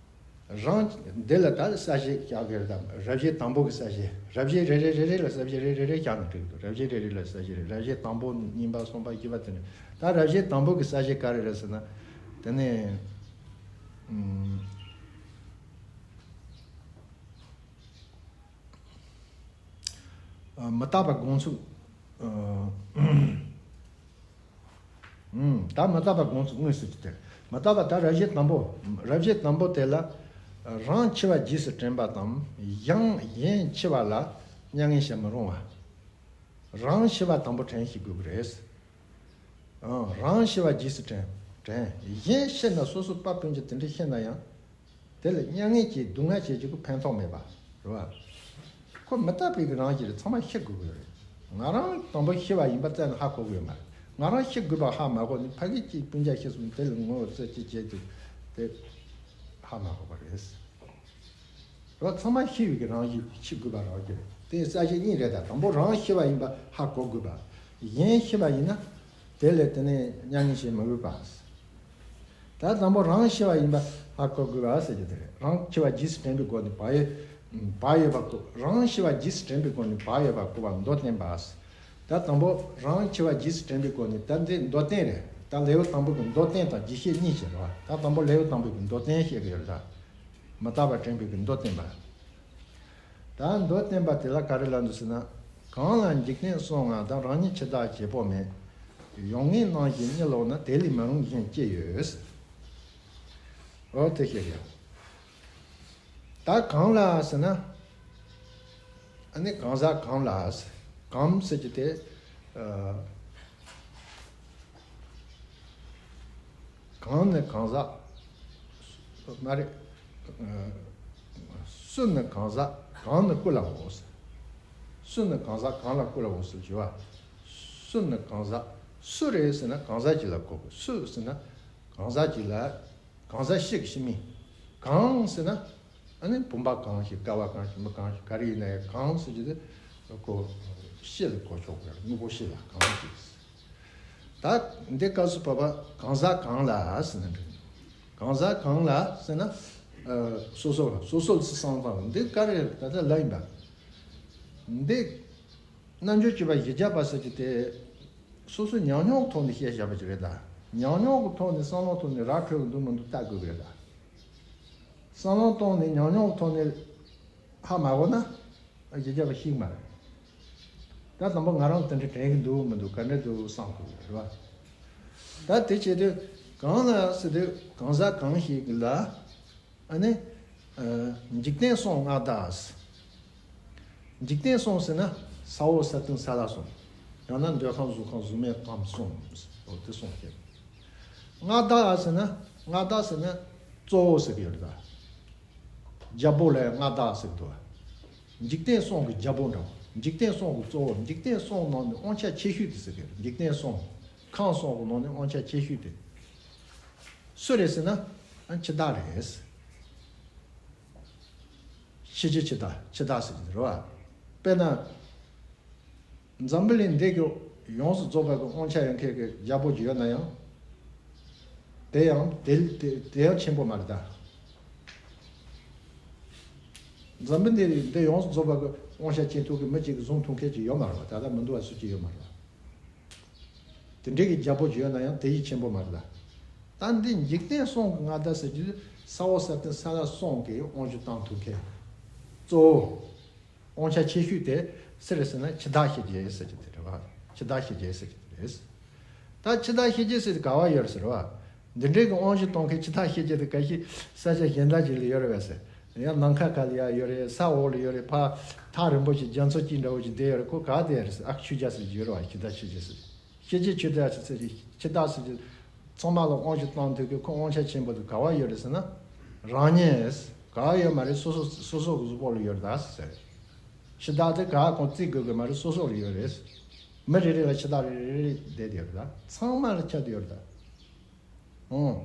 རང་འདི་ལ་ད་གསལ་བྱེད་བཞག་གི་རེད་དམ། རབ་བྱེད་དང་པོ་གི་གསལ་བྱེད། རབ་བྱེད་རེ་རེ་རེ་རེ་ལ་གསལ་བྱེད་རེ་རེ་རེ་བཞག་ན་འགྲིག་གི་འདུག་རབ་བྱེད་རེ་རེ་ལ་གསལ་བྱེད་རེ། རབ་བྱེད་དང་པོ་གཉིས་པ་གསུམ་པ་བཞི་པ་དེ་ནས། ད་རབ་བྱེད་དང་པོ་གི་གསལ་བྱེད་ག་རེ་རེད་ཟེར་ན། དེ་ནས། ཨུམ། ཨ། མི་རྟག་པ་སྒོམ་ཚུལ། ཨ། ཨུམ། ད་མི་རྟག་པ་སྒོམ་ཚུལ་དངོས་སུ་ཅི་སྟེ། མི་རྟག་པ་ད་རབ་བྱེད་དང་པོ། རབ་བྱེད་དང་པོ་དེ་ལ། རང་འཆི་བ་རྗེས་སུ་དྲན་པ་དང་། ཡང་གཞན་འཆི་བ་ལ་མྱ་ངན་བྱེད་མི་རུང་བ། རང་འཆི་བ་དང་པོ་དྲན་ཤེས་དགོས་ཀྱི་རེད། ཨང་། རང་འཆི་བ་རྗེས་སུ་དྲན། དྲན། གཞན་ཤི་ན་སོ་སོ་པ་སྤུན་གྱི་དེ་འདྲ་ཤི་ན་ཡང་། དེ་ལ་མྱ་ངན་གྱིས་སྡུག་བསྔལ་བྱེད་རྒྱུ་གི་ཕན་ཐོགས་མེད་པ་རེད་བ། ཁོ་མི་རྟག་པའི་གི་རང་བཞིན་རེད། ཚང་མ་ཤི་དགོས་ཀྱི་རེད། ང་རང་དང་པོ་ཤི་བ་ཡིན་པ་རྩ་ནས་ཧ་གོ་གི་ཡོད་མ་རེད། ང་རང་ཤི་དགོས་པ་ཧ་མ་གོ་ནས་ཕ་གི་གཅིག་སྤུན་ཀྱག་ཤི་སོང་། དེ་ལ་ངོ་བོ་རྩད་གཅོད་བྱེད་དུས་དེ་ཧ་མ་གོ་བ་རེད། རོ། ཚང་མ་ཤི་བའི་གི་རང་བཞིན་ཤི་དགོས་པ་རང་བཞིན་རེད། དེ་གསལ་བྱེད་གཉིས་རེད། ད་དང་པོ་རང་ཤི་བ་ཡིན་པ་ཧ་གོ་དགོས་པ། གཞན་ཤི་བ་ཡིན་ན། དེ་ལས་དེ་ནས་མྱ་ངན་བྱེད་མི་འོས་པ། ད་དང་པོ་རང་ཤི་བ་ཡིན་པ་ཧ་གོ་དགོས་པ་ཟེར་རྒྱུ་དེ་རེད། རང་འཆི་བ་རྗེས་སུ་དྲན་པའི་སྒོ་ནས་བག་ཡོད། བག་ཡོད་པ་གོ། རང་ཤི་བ་རྗེས་སུ་དྲན་པའི་སྒོ་ནས་བག་ཡོད་པ་གོ་བ་མདོར་བསྟན་པ། ད་དང་པོ་རང་འཆི་བ་རྗེས་སུ་དྲན་པའི་སྒོ་ནས། ད་འདི་མདོར་བསྟན་རེད། ད་ལེའུ་དང་པོ་གི་མདོར་བསྟན་དང་རྒྱས་བཤད་གཉིས་བྱས་རེད་བ། ད་དང་པོ་ལེའུ་དང་པོ་གི་མདོར་བསྟན་བཤད་གི་ཡོད་རེད། ད་མི་རྟག་པ་དྲན་པའི་གི་མདོར་བསྟན་པ། ད་མདོར་བསྟན་པ་དེ་ལ་ག་རེ་ལབ་འདུག་ཟེར་ན། གང་ལ་འཇིག་རྟེན་གསུམ་མངའ་དང་། རང་ཉིད་འཆི་བདག་བྱེད་པོ་མེད། ཡོད་ངེས་སྣང་ཞིང་གཉིད་ལོག་ན། དེ་ལས་མི་རུང་གཞན་ཅི་ཡོད། འོ་དེ་བཤད་ཡོད། ད་གང་ལ་ཟེར་ན། ཨ་ནི་གང་ཟག་གང་ལ་ཟེར། གང་ཟེར་གྱི་དེ། ཨ། གང་ནི་གང་ཟག་མ་རེད། ཨ། སུ་ནི་གང་ཟག་གང་ནི་སྐུ་ལའོ་ཟེར། སུ་ནི་གང་ཟག་གང་ལ་སྐུ་ལའོ་ཟེར་གྱི་བ། སུ་ནི་གང་ཟག་སུ་རེད་ཟེར་ན་གང་ཟག་ཅིག་ལ་གོ་དགོས། སུ་ཟེར་ན་གང་ཟག་ཅིག་ལ། གང་ཟག་ཤི་གི་ཤི་མིན། གང་ཟེར་ན། ཨ་ནི་བུམ་པ་གང་ཞིག། ཀ་བ་གང་ཞིག། མི་གང་ཞིག། ག་རེ་ཡིན་ན་ཡང་གང་ཟེར་གྱི་དེ་ཁོ་ཤི་ལ་གོ་ཆོག་གི། དངོས་པོ་ཤི་ལ་གང་ཞིག། ད་འདི་སྐབས་སུ་བབ་པ་གང་ཟག་གང་ལ་ཟེར་ན་འགྲིག། གང་ཟག་གང་ལ་ཟེར་ན། ཨ། སོ་སོ་སོ་སོ་ལ་བསམ་སྟངས་འདི་ག་རེ་ད་ལྟ་ལབ་ཡིན་པ། འདི་རྣལ་འབྱོར་སྤྱོད་པ་བཞི་བརྒྱ་པ་ཟེར་གྱི་དེ། སོ་སོའི་ཉམས་མྱོང་གི་ཐོག་ནས་བཤད་བཞག་པ་ཅིག་རེད་ད། ཉམས་མྱོང་གི་ཐོག་ནས་བསམ་བློ་ཐོག་ནས་ར་འཕྲོད་ཀྱི་འདུག་མི་འདུག་བལྟ་དགོས་ཀྱི་རེད་ད། བསམ་བློ་གཏོང་ནས་ཉམས་མྱོང་གི་ཐོག་ནས་ཧ་མ་གོ་ན། བཞི་བརྒྱ་པ་ཤི་གི་མ་རེད། ད་དང་པོ་ང་རང་དེ་འདྲ་དྲན་གྱི་འདུག་མི་འདུག་ག་འདྲ་འདུག་བསམ་དགོས་ཀྱི་རེད་བ། ད་དེ་བྱེད་དུས། གང་ལ་ཟེར་དུས་གང་ཟག་གང་ཞིག་ལ། ཨ་ནི། ཨ། འཇིག་རྟེན་གསུམ་མངའ་བདག། འཇིག་རྟེན་གསུམ་ཟེར་ན་ས་འོག་ས་སྟེང་ས་བླ་གསུམ། ཡང་ན་འདོད་ཁམས་གཟུགས་ཁམས་གཟུགས་མེད་ཁམས་གསུམ། འོ་དེ་གསུམ་སྐྱེ། མངའ་བདག་ཟེར་ན། མངའ་བདག་ཟེར་ན་གཙོ་བོ་ཟེར་གི་ཡོད་རེད་ད། རྒྱལ་པོ་ལ་ཡང་མངའ་བདག་ཟེར་གི་འདུག་འཇིག་རྟེན་གསུམ་གྱི་རྒྱལ་པོ་འདྲ་བོ། འཇིག་རྟེན་གསུམ་གྱི་གཙོ་བོ། འཇིག་རྟེན་གསུམ་ནང་ནས་དབང་ཆ་ཆེ་ཤོས་དེ་ཟེར་གི་རེད། འཇིག་རྟེན་གསུམ། ཁམས་གསུམ་གྱི་ནང་ནས་དབང་ཆ་ཆེ་ཤོས་དེ། སུ་རེད་ཟེར་ན། ཨ། འཆི་བདག་རེད། ཤི་བྱེད་འཆི་བདག་འཆི་བདག་ཟེར་གྱི་རེད་བ། དཔེར་ན། འཛམ་བུ་གླིང་འདི་གི་ཡོངས་སུ་རྫོགས་པ་གི་དབང་ཆ་ཡོད་མཁན་གྱི་རྒྱལ་པོ་ཅིག་ཡོད་ན་ཡང་། དེ་ཡང་དེ་དེ་དེ་ཡང་ཆེན་པོ་མ་རེད་ད། འཛམ་བུ་གླིང་འདི་ཡོངས་སུ་རྫོགས་པ་གི་དབང་ཆ་ཅན་ཐོག་གི་མི་གཅིག་གིས་བཟུང་ཐུབ་མཁན་ཅིག་ཡོད་མ་རེད་བ། ད་ལྟ་མི་འདུག་བ། སུ་གཅིག་ཡོད་མ་རེད་བ། དེ་འདྲའི་གི་རྒྱལ་པོ་ཅིག་ཡོད་ན་ཡང་དེ་ཡིས་ཆེན་པོ་མ་རེད་ད། ད་འདི་འཇིག་རྟེན་གསུམ་གྱི་མངའ་བདག་ཟེར་རྒྱུ། ས་འོག་ས་སྟེང་ས་བླ་གསུམ་གྱི་དབང་ཆ་བཏང་ཐུབ་མཁན། གཙོ་བོ། དབང་ཆ་ཆེ་ཤོས་དེ་སུ་རེད་ཟེར་ན་འཆི་བདག་ཤི་རྒྱུ་ཟེར་གྱི་དེ་རེད་བ། འཆི་བདག་ཤི་རྒྱུ་ཟེར་གྱི་དེ་རེད། ད་འཆི་བདག་ཤི་རྒྱུ་ཟེར་དེ་ག་བ་ཡོད་རེད་ཟེར་བ། འདི་འདྲའི་གི་དབང་ཆ་གཏོང་མཁན་འཆི་བདག་ཤི་རྒྱུ་དེ་ག་ཤེད་ས་ཆ་གཞན་དག་ཅིག་ལ་ཡོད་རེད་བས་ཟེར། ཡང་ནམ་མཁའ་ཁ་ལ་ཡར་ཡོད་རེད། ས་འོག་ལ་ཡོད་རེད། ཕར་ཐག་རིང་པོ་ཞིག་རྒྱ་མཚོ་དཀྱིལ་འདྲ་བོ་ཞིག་བསྡད་ཡོད་རེད། ཁོ་ག་བསྡད་ཡོད་རེད་ཟེར། ཨ་ཁུ་ཆོས་རྒྱལ་ཟེར་གྱི་ཡོད་རེད་བ། འཆི་བདག་ཤི་རྒྱུ་ཟེར། ཤི་རྒྱུ་འཆི་བདག་ཟེར་གྱི། འཆི་བདག་ཟེར་གྱི། ཚང་མ་ལ་དབང་ཆ་བཏང་དུས་ཀྱི་ཁོ་དབང་ཆ་ཆེན་པོ་དེ་ག་བ་ཡོད་རེད་ཟེར་ན། རང་ཉིད། ག་བ་ཡོད་མ་རེད། སོ་སོ་སོ་སོ་གི་གཟུགས་པོ་ལ་ཡོད་རེད་ད་ཟེར། འཆི་བདག་དེ་ག་བ་གང་བརྩི་དགོས་ཀྱི་མ་རེད། སོ་སོ་ལ་ཡོད་རེད། མི་རེ་རེ་ལ་འཆི་བདག་རེ་རེ་རེ་བསྡད་ཡོད་རེད་ད། ཚང་མ་ལ་ཁྱབ་བསྡད་ཡོད་རེད་ད། ཨང་།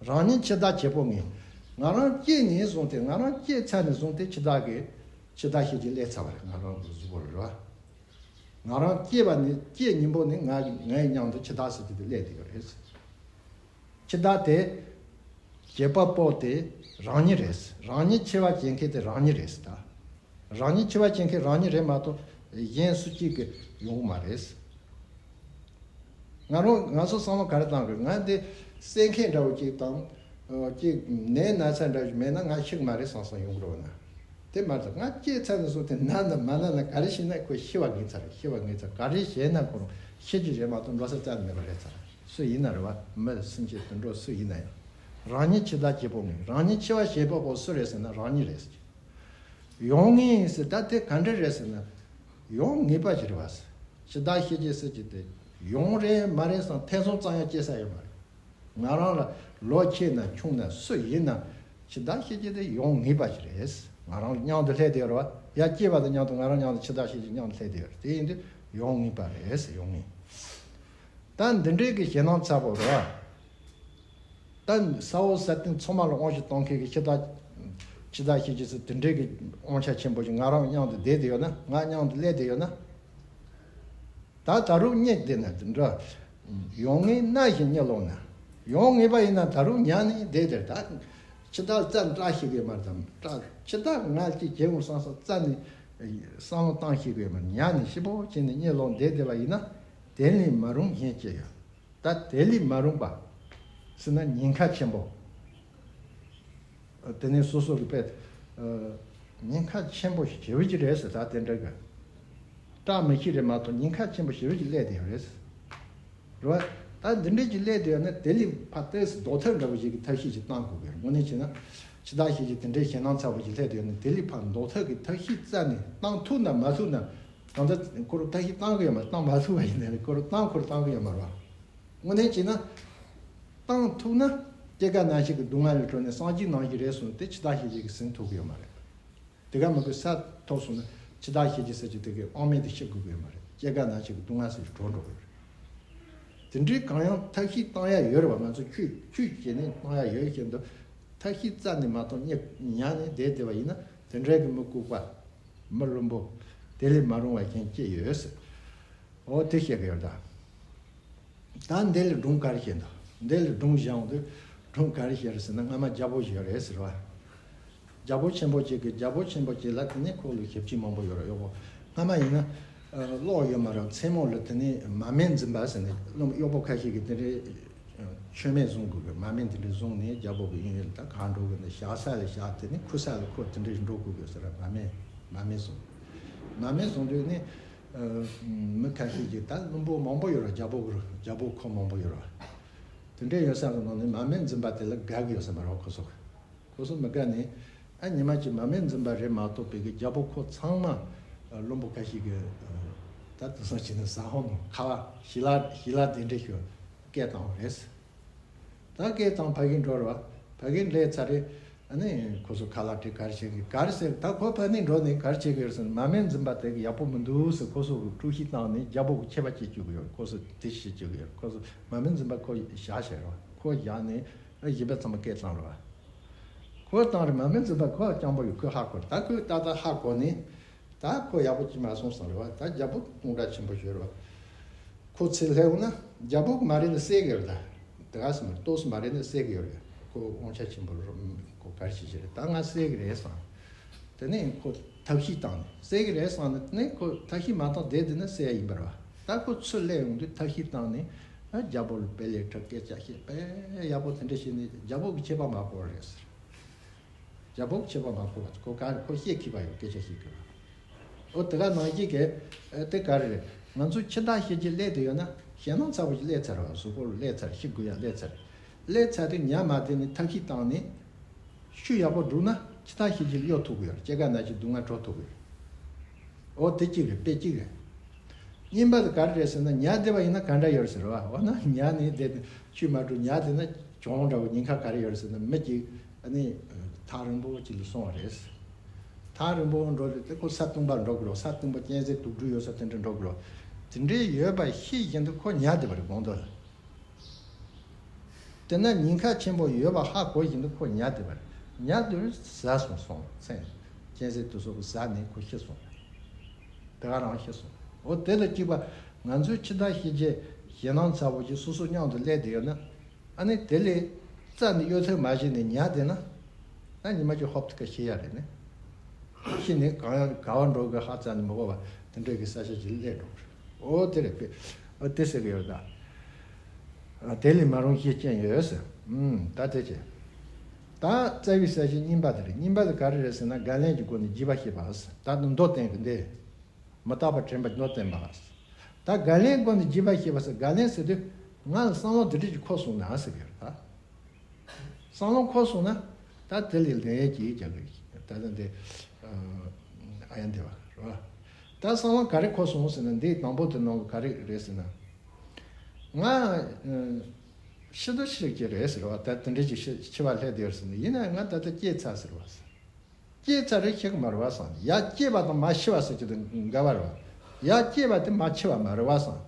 རང་ཉིད་འཆི་བདག་བྱེད་པོ་ངེས། ང་རང་སྐྱེས་ནས་བཟུང་སྟེ། ང་རང་སྐྱེས་ཚར་ནས་བཟུང་སྟེ་འཆི་བདག་གིས་འཆི་བདག་ཤི་རྒྱུ་སླེབས་ཚར་བ་རེད། ང་རང་གི་གཟུགས་པོ་ལ་རེད་བ། ང་རང་སྐྱེས་པ་ནས། སྐྱེས་ཉིན་པོ་ནས་ང་ངའི་མཉམ་དུ་འཆི་བདག་ཟེར་རྒྱུ་དེ་སླེབས་བསྡད་ཡོད་རེད། འཆི་བདག་དེ་བྱེད་པ་པོ་དེ་རང་ཉིད་རེད། རང་ཉིད་འཆི་བ་སྐྱེལ་མཁན་དེ་རང་ཉིད་རེད་ད། རང་ཉིད་འཆི་བ་སྐྱེལ་མཁན་རང་ཉིད་རེད་མ་གཏོགས་གཞན་སུ་གཅིག་གིས་ཡོང་གི་མ་རེད། ང་རང་ང་ཚོ་བསམ་བློ་ག་རེ་བཏང་དགོས། ང་འདི་བསད་མཁན་འདྲ་བོ་གཅིག་དང་། ཨ། གཅིག་ནད་ན་ཚ་འདྲ་བོ་ཞིག་མེད་ན་ང་ཤི་གི་མ་རེད་བསམ་བསམ་ཡོང་གི་རེད་བ་ན། དེ་མ་རེད། ང་སྐྱེས་ཚར་ནས་བཟུང་སྟེ་ན་ན་མ་ན་ན་ག་རེ་བྱས་ན་ཁོ་ཤི་བ་ངེས་ཚར་རེད། ཤི་བ་ངེས་ཚར། ག་རེ་བྱས་ན་ཁོ་རང་ཤི་རྒྱུ་རེད་མ་གཏོགས་འགྲོ་ས་རྩ་ནས་མེད་པ་རེད་ཚར། སུ་ཡིན་ན་རེད་བ། མི་སེམས་ཅན་དུད་འགྲོ་སུ་ཡིན་ན་ཡང་། རང་ཉིད་འཆི་བདག་བྱེད་པོ་ངེས། རང་ཉིད་འཆི་བ་བྱེད་པ་པོ་སུ་རེད་ཟེར་ན་རང་ཉིད་རེད་ཟེར། ཡོང་ངེས་ཟེར། ད་དེ་ག་འདྲ་རེད་ཟེར་ན། ཡོང་ངེས་པ་ཞིག་རེད་བ། འཆི་བདག་ཤི་རྒྱུ་ཟེར་རྒྱུ་དེ་ཡོང་རེད་མ་རེད་བསམ་ཐེ་ཚོམ་ཙམ་ཡང་སྐྱེ་ས་ཡོད་མ་རེད། ང་རང་ལ་ལོ་ཆེ་ན་ཆུང་ན་སུ་ཡིན་ན་འཆི་བདག་ཤི་རྒྱུ་དེ་ཡོང་ངེས་པ་ཞིག་རེད། ང་རང་མཉམ་དུ་སླེབས་བསྡད་ཡོད་རེད་བ། ཡར་སྐྱེས་པ་དང་མཉམ་དུ་ང་རང་མཉམ་དུ་འཆི་བདག་ཤི་རྒྱུ་མཉམ་དུ་སླེབས་བསྡད་ཡོད་རེད། དེ་ཡིན་དུས་ཡོང་ངེས་པ་རེད། ཡོང་ངེས། ད་འདི་འདྲའི་གི་ཞེད་སྣང་ཚ་པོ་རེད་བ། ད་ས་འོག་ས་སྟེང་ཚང་མ་ལ་དབང་ཞིག་གཏོང་མཁན་གྱི་འཆི་བདག་འཆི་བདག་ཤི་རྒྱུ་ཟེར་དེ་འདྲའི་གི་དབང་ཆ་ཆེན་པོ་ཞིག་ང་རང་མཉམ་དུ་བསྡད་དེ་ཡོད་ན། ང་མཉམ་དུ་སླེབས་དེ་ཡོད་ན། ད་ད་རུང་གཉིད་བསྡད་ན་དེ་འདྲ། ཡོང་ངེས་ན་ཞིག་གཉིད་ལོག་ན། ཡོང་ངེས་པ་ཡིན་ན་ད་རུང་ཉལ་ནས་བསྡད་དེར་ད། འཆི་བདག་རྩ་ནས་སྐྲག་ཤེས་གི་མ་རེད་དམ། སྐྲག་འཆི་བདག་ང་ཅིག་བྱེད་འོང་བསམ་བསམ་རྩ་ནས་བསམ་བློ་བཏང་ཤེས་གི་མ་རེད། ཉལ་ནས་ཞེ་པོ་བྱས་ནས་གཉིད་ལོག་བསྡད་བསྡད་པ་ཡིན་ན། དེ་ལས་མ་རུང་གཞན་ཅི་ཡོད། ད་དེ་ལས་མ་རུང་པ་ཟེར་ན་ཉེན་ཁ་ཆེན་པོ། དེ་ནས་སོ་སོ་གི་དཔེ། ཉེན་ཁ་ཆེན་པོ་ཞེ་པོ་ཅིག་རེད་ཟེར། ད་དེ་འདྲ་གི་སྐྲག་མི་ཤེས་རེད་མ་གཏོགས་ཉེན་ཁ་ཆེན་པོ་ཞེ་པོ་ཅིག་སླེབས་བསྡད་ཡོད་རེད། རེད་བ། ད་འདི་འདྲས་ཅིག་སླེབས་བསྡད་ཡོད་ན་དེ་ལས་ཕར་ཏོག་ཙམ་ལྡོག་ཐབས་འདྲ་བོ་ཞིག་གི་ཐབས་ཤེས་ཅིག་བཏང་དགོས་གི། དངོས་གནས་བྱས་ན། འཆི་བདག་ཤི་རྒྱུ་དེ་འདྲའི་ཞེད་སྣང་ཚ་པོ་ཞིག་སླེབས་བསྡད་ཡོད་ན་དེ་ལས་ཕར་ལྡོག་ཐབས་ཀྱི་ཐབས་ཤེས་རྩ་ནས་བཏང་ཐུབ་ན་མ་ཐུབ་ན། གང་ལྟར་ཁོ་རང་ཐབས་ཤེས་བཏང་གི་ཡོད་མ་རེད། བཏང་མ་ཐུབ་པ་ཡིན་ན་ཁོ་རང་བཏང་ཁོ་རང་བཏང་གི་ཡོད་མ་རེད་བ། དངོས་གནས་བྱས་ན། བཏང་ཐུབ་ན། སྐྱེ་རྒ་ན་འཆི་གི་སྡུག་བསྔལ་ལས་གྲོལ་ནས་སངས་རྒྱས་ནང་བཞིན་རེད་གསུངས་ཏེ་འཆི་བདག་ཤི་རྒྱུ་གི་ཟིན་ཐུབ་ཀྱི་ཡོད་མ་རེད། དེ་ག་མི་དགོས། ས་ཐོབ་སོང་ན་འཆི་བདག་ཤི་རྒྱུ་ཟེར་རྒྱུ་དེ་གི་དབང་མེད་དུ་ཤི་དགོས་ཀྱི་ཡོད་མ་རེད། སྐྱེ་རྒ་ན་འཆི་གི་སྡུག་བསྔལ་ཟེར་རྒྱུ་གྲོལ་འགྲོ་གི་ཡོད་རེད། དེ་འདྲའི་གང་ཡང་ཐབས་ཤེས་བཏང་ཡ་ཡོད་རེད་བ། ང་ཚོ་ཆོས་ཆོས་བྱས་ནས་བཏང་ཡ་ཡོད་བཞིན་དུ། ཐབས་ཤེས་རྩ་ནས་མ་གཏོང་ཉལ་ཉལ་ནས་བསྡད་བསྡད་པ་ཡིན་ན་དེ་འདྲའི་གི་མི་ལྐུགས་པ། མི་བླུན་པོ། དེ་ལས་མ་རུང་བ་གཞན་ཅི་ཡོད་ཟེར། འོ་དེ་བཤད་གི་ཡོད་ད། ད་འདི་ལ་སྒྲུང་ག་རེ་བཤད་འདུག་འདི་ལ་སྒྲུང་བཤད་འོང་དུས་སྒྲུང་ག་རེ་བཤད་རེད་ཟེར་ན། སྔ་མ་རྒྱལ་པོ་ཞིག་ཡོད་རེད་ཟེར་བ། རྒྱལ་པོ་ཆེན་པོ་ཅིག་གི་རྒྱལ་པོ་ཆེན་པོ་ཅིག་ལ་དེ་ནས་ཁོ་ལ་ཞབས་ཕྱི་མང་པོ་ཡོད་རེད། གཡོག་པོ། སྔ་མ་ཡིན་ན། ཨ། གློག་ཡོད་མ་རེད། མཚན་མོ་ལ་དེ་ནས་མ་སྨད་འཛིན་པ་ཟེར་ནས་གཡོག་པོ་ཁ་ཤས་ཀྱིས་དེ་འདྲའི་མཆོད་མེ་བཟུང་དགོས་གི། མ་སྨད་དེ་འདྲ་བཟུང་ནས་རྒྱལ་པོ་གི་གཡས་གཡོན་ལ་ད་ག་འགྲོ་གི་ན་བཞག་ས་ལ་བཞག་དེ་ནས་ཁུར་ས་ལ་ཁུར་དེ་འདྲ་འགྲོ་དགོས་གི་ཟེར། མ་སྨད་མ་སྨད་བཟུང་། མ་སྨད་བཟུང་དུས་ནས། ཨ། མི་ཁ་ཤས་ཀྱིས་ད་བླུན་པོ་མང་པོ་ཡོད་རེད། རྒྱལ་པོ་གི་རྒྱལ་པོ་ཁོ་མང་པོ་ཡོད་རེད། དེ་འདྲའི་ཡོད་ས་གི་ནང་ནས་མར་མེ་འཛིན་པ་དེ་ལ་དགའ་གི་ཡོད་ས་མ་རེད་ཁོ་ཚོ། ཁོ་ཚོ་མི་དགའ་ནས། ཨ་ཉི་མ་གཅིག་མར་མེ་འཛིན་པ་རེད་མ་གཏོགས་པའི་གི་རྒྱལ་པོ་ཁོ་ཚང་མ་བློན་པོ་ཁ་ཤས་ཀྱི་ད་དེང་སང་བྱས་ན་ཟ་ཧོང་ནང་ཁ་བ་ཞི་ལ་ཞི་ལ་དེ་འདྲ་ཞིག་སྐད་བཏང་བ་རེད། ད་སྐད་བཏང་ཕ་གིར་འགྲོ་ར་བ། ཕ་གིར་སླེབས་ཚར་རེད། ཨ་ནི་ཁོ་ཚོ་ཁ་ལག་དེ་ག་རེ་བྱེད་གི་ག་རེ་ཟེར། ད་ཁོ་ཕ་ནི་འགྲོ་ནས་ག་རེ་བྱེད་གི་ཡོད་ཟེར་ན་མར་མེ་འཛིན་པ་དེ་གི་ཡག་པོ་མི་འདུག་ཟེར་ཁོ་ཚོ་གི་དཀྲུག་ཤིང་བཏང་ནས་རྒྱལ་པོ་གི་ཆད་པ་བཅད་བཅུག་གི་ཡོད། ཁོ་ཚོ་དེ་བྱེད་བཅུག་གི་ཡོད། ཁོ་ཚོ་མར་མེ་འཛིན་པ་ཁོ་བཞག་བྱས་ར་བ། ཁོ་བཞག་ནས་ཨ་གཞན་པ་ཚང་མ་སྐད་བཏང་ར་བ། ཁོ་བཏང་རེད། མར་མེ་འཛིན་པ་ཁོ་སྤྱང་པོ་ཡོད། ཁོས་ཧ་གོ་རེད། ད་ཁོས་ཏག་ཏག་ཧ་གོ་ནས། ད་ཁོ་ཡག་པོ་ཅིག་མ་སོང་བསམ་རེད་བ། ད་རྒྱལ་པོ་དབང་གྲགས་ཆེན་པོ་ཞིག་ཡོད་རེད་བ། ཁོ་ཚེ་སླེབས་འོང་ན་རྒྱལ་པོ་མ་རེད་ན་བསད་གི་རེད། ད་དེ་ག་སེ་མ་རེད། ཏོག་ཙམ་མ་རེད་ན་བསད་གི་ཡོད་རེད། ཁོ་དབང་ཆ་ཆེན་པོ་རེད། ཁོ་ག་རེ་བྱེད་ཀྱི་རེད། ད་ང་བསད་གི་རེད་བསམ། དེ་ནས་ཁོ་ཐབས་ཤེས་བཏང་ནས་བསད་གི་རེད་བསམ་ནས། དེ་ནས་ཁོ་ཐབས་ཤེས་མ་བཏང་བསྡད་དེ་ན་བསད་ཡ་ཡིན་པ་རེད་བ། ད་ཁོ་ཚུར་སླེབས་ཡོང་དུས་ཐབས་ཤེས་བཏང་ནས་ཨ་རྒྱལ་པོ་ལ་དཔེ་ལེགས་དྲག་སྐད་ཆ་བཤད། དཔེ་ཡག་པོ་དེ་འདྲ་བྱས་ནས་རྒྱལ་པོ་གི་ཆད་པ་མ་ཕོག་རེད་ཟེར། རྒྱལ་པོ་ཆད་པ་མ་ཕོག་པ་ཁོ་ག་ཁོ་བཤད་ཁྱི་པ་ཡོད། སྐད་ཆ་བཤད་ཁྱི་པ། ཨོ་དེ་ག་ནང་བཞིན་གི་ཨ་དེ་ག་རེ་རེད། ང་ཚོ་ཁྱི་དག་ཤི་རྗེས་སླེབས་དུས་ཡོད་ན་ཞེད་སྣང་ཚ་པོ་ཞིག་སླེབས་ཚར་བ། གཟུགས་པོ་སླེབས་ཚར། ཤི་དགོས་ཡ་སླེབས་ཚར། སླེབས་ཚར་དུས་ཉལ་མ་བསྡད་ནས་ཐབས་ཤེས་བཏང་ནས་ཤུགས་ཡག་པོ་བསྒྲུགས་ན་ཁྱི་དག་ཤི་རྗེས་གཡོལ་ཐུབ་གི་ཡོད། སྐྱེ་རྒ་ན་འཆི་སྡུག་བསྔལ་གྲོལ་ཐུབ་གི་ཡོད། ཨོ་དེ་གཅིག་རེད། དཔེ་གཅིག་རེད། གཉིས་པ་དེ་ག་རེ་རེད་ཟེར་ན་ཉལ་བསྡད་པ་ཡིན་ན་ག་འདྲ་ཡོད་རེད་ཟེར་བ། འོ་ན་ཉལ་ནས་བསྡད་དུས་ཆུ་མ་བསྒྲུགས་ཉལ་བསྡད་ན་གྱོང་འདྲ་བོ་ཉེན་ཁ་ག་རེ་ཡོད་རེད་ཟེར་ན་མི་གཅིག་ཨ་ནི་ཐག་རིང་པོ་གཅིག་ལ་སོང་བ་རེད། ཐག་རིང་པོ་འགྲོ་དུས་དེ་ཁོ་ས་སྟོང་པར་འགྲོ་དགོས་རེད། ས་སྟོང་པ་གཅན་གཟན་དུག་སྦྲུལ་ཡོད་ས་དེ་འདྲ་འགྲོ་དགོས་རེད། དེ་འདྲའི་ཡོད་པ་ཤེས་བཞིན་དུ་ཁོ་ཉལ་བསྡད་པ་རེད་གོང་དུ་ལ། དེ་ན་ཉེན་ཁ་ཆེན་པོ་ཡོད་པ་ཧ་གོ་བཞིན་དུ་ཁོ་ཉལ་བསྡད་པ་རེད། ཉལ་དུས་ཟ་སོང་སོང་མཚན། གཅན་གཟན་དུག་སོགས་ཀྱིས་ཟ་ནས་ཁོ་ཤི་སོང་། དེ་ག་རང་ཤི་སོང་། འོ་དེ་ལ་གཅིག་པ་ང་ཚོའི་ཁྱི་དག་ཤི་རྗེས་ཞེད་སྣང་ཚ་པོ་ཞིག་སོ་སོ་མཉམ་དུ་སླེབས་བསྡད་ཡོད་ན། ཨ་ནི་དེ་ལས་རྩ་ནས་གཡོལ་ཐབས་མ་བྱས་ནས་ཉལ་བསྡད་ན། ད་ཉི་མ་གཅིག་ཧོབ་ཏེ་ཁ་ཤི་ཡ་རེད་ནི། ཤི་ནས་གང་ཡང་ག་བ་འགྲོ་དགོས་ཧ་རྩ་ནས་མི་གོ་བ་དེ་འདྲ་གི་ས་ཆ་ཞིག་སླེབས་འགྲོ་གི་རེད། འོ་དེ་རེད་པས། འོ་དེ་ཟེར་གི་ཡོད་ད། ཨ་དེ་ལས་མ་རུངས་ཤེས་ཅན་ཡོད་ཟེར། ཨུམ་ད་དེ་བྱས། ད་རྩ་བའི་ས་གཞི་གཉིས་པ་དེ་རེད། གཉིས་པ་དེ་ག་རེ་རེད་ཟེར་ན་དགག་ལན་གྱི་སྒོ་ནས་རྒྱས་པ་བཤད་པ་ཟེར། ད་མདོ་བསྟན་གི་འདི། མི་རྟག་པ་དྲན་པ་མདོ་བསྟན་པ་ཟེར། ད་དགག་ལན་སྒོ་ནས་རྒྱས་པ་བཤད་པ་ཟེར། དགག་ལན་ཟེར་དུས་ང་ལ་བསམ་བློ་འདི་འདྲ་ཅིག་འཁོར་སོང་ན་ཟེར་གི་རེད་ད། བསམ་བློ་འཁོར་སོང་ན་ད་དེ་ལས་ལན་ཡས་ཀྱིས་རྒྱག་གི་རེད། ད་ལྟ་འདི་ཨ་ཡ་འདི་བ་རེད་བ། ད་བསམ་བློ་ག་རེ་འཁོར་སོང་ཟེར་ན་འདི་དང་པོ་དེ་ནང་གི་ག་རེ་རེད་ཟེར་ན། ང་ཨ་ཤི་དུ་ཤི་གི་རེད་ཟེར་བ། ད་དེ་འདྲ་ཅིག་ཤི་འཆི་བ་སླེབས་བསྡད་ཟེར་ན་ཡིན་ན་ང་ད་ལྟ་སྐྱེས་ཚར་ཟེར་བ་ཟེར། སྐྱེས་ཚར་རེད་ཤི་གི་མ་རེད་བ་བསམ། ཡ་སྐྱེས་པ་དང་མ་ཤི་བ་ཟེར་གྱི་དེ་འགལ་བ་རེད་བ། ཡ་སྐྱེས་པ་དེ་མ་འཆི་བ་མ་རེད་བ་བསམ།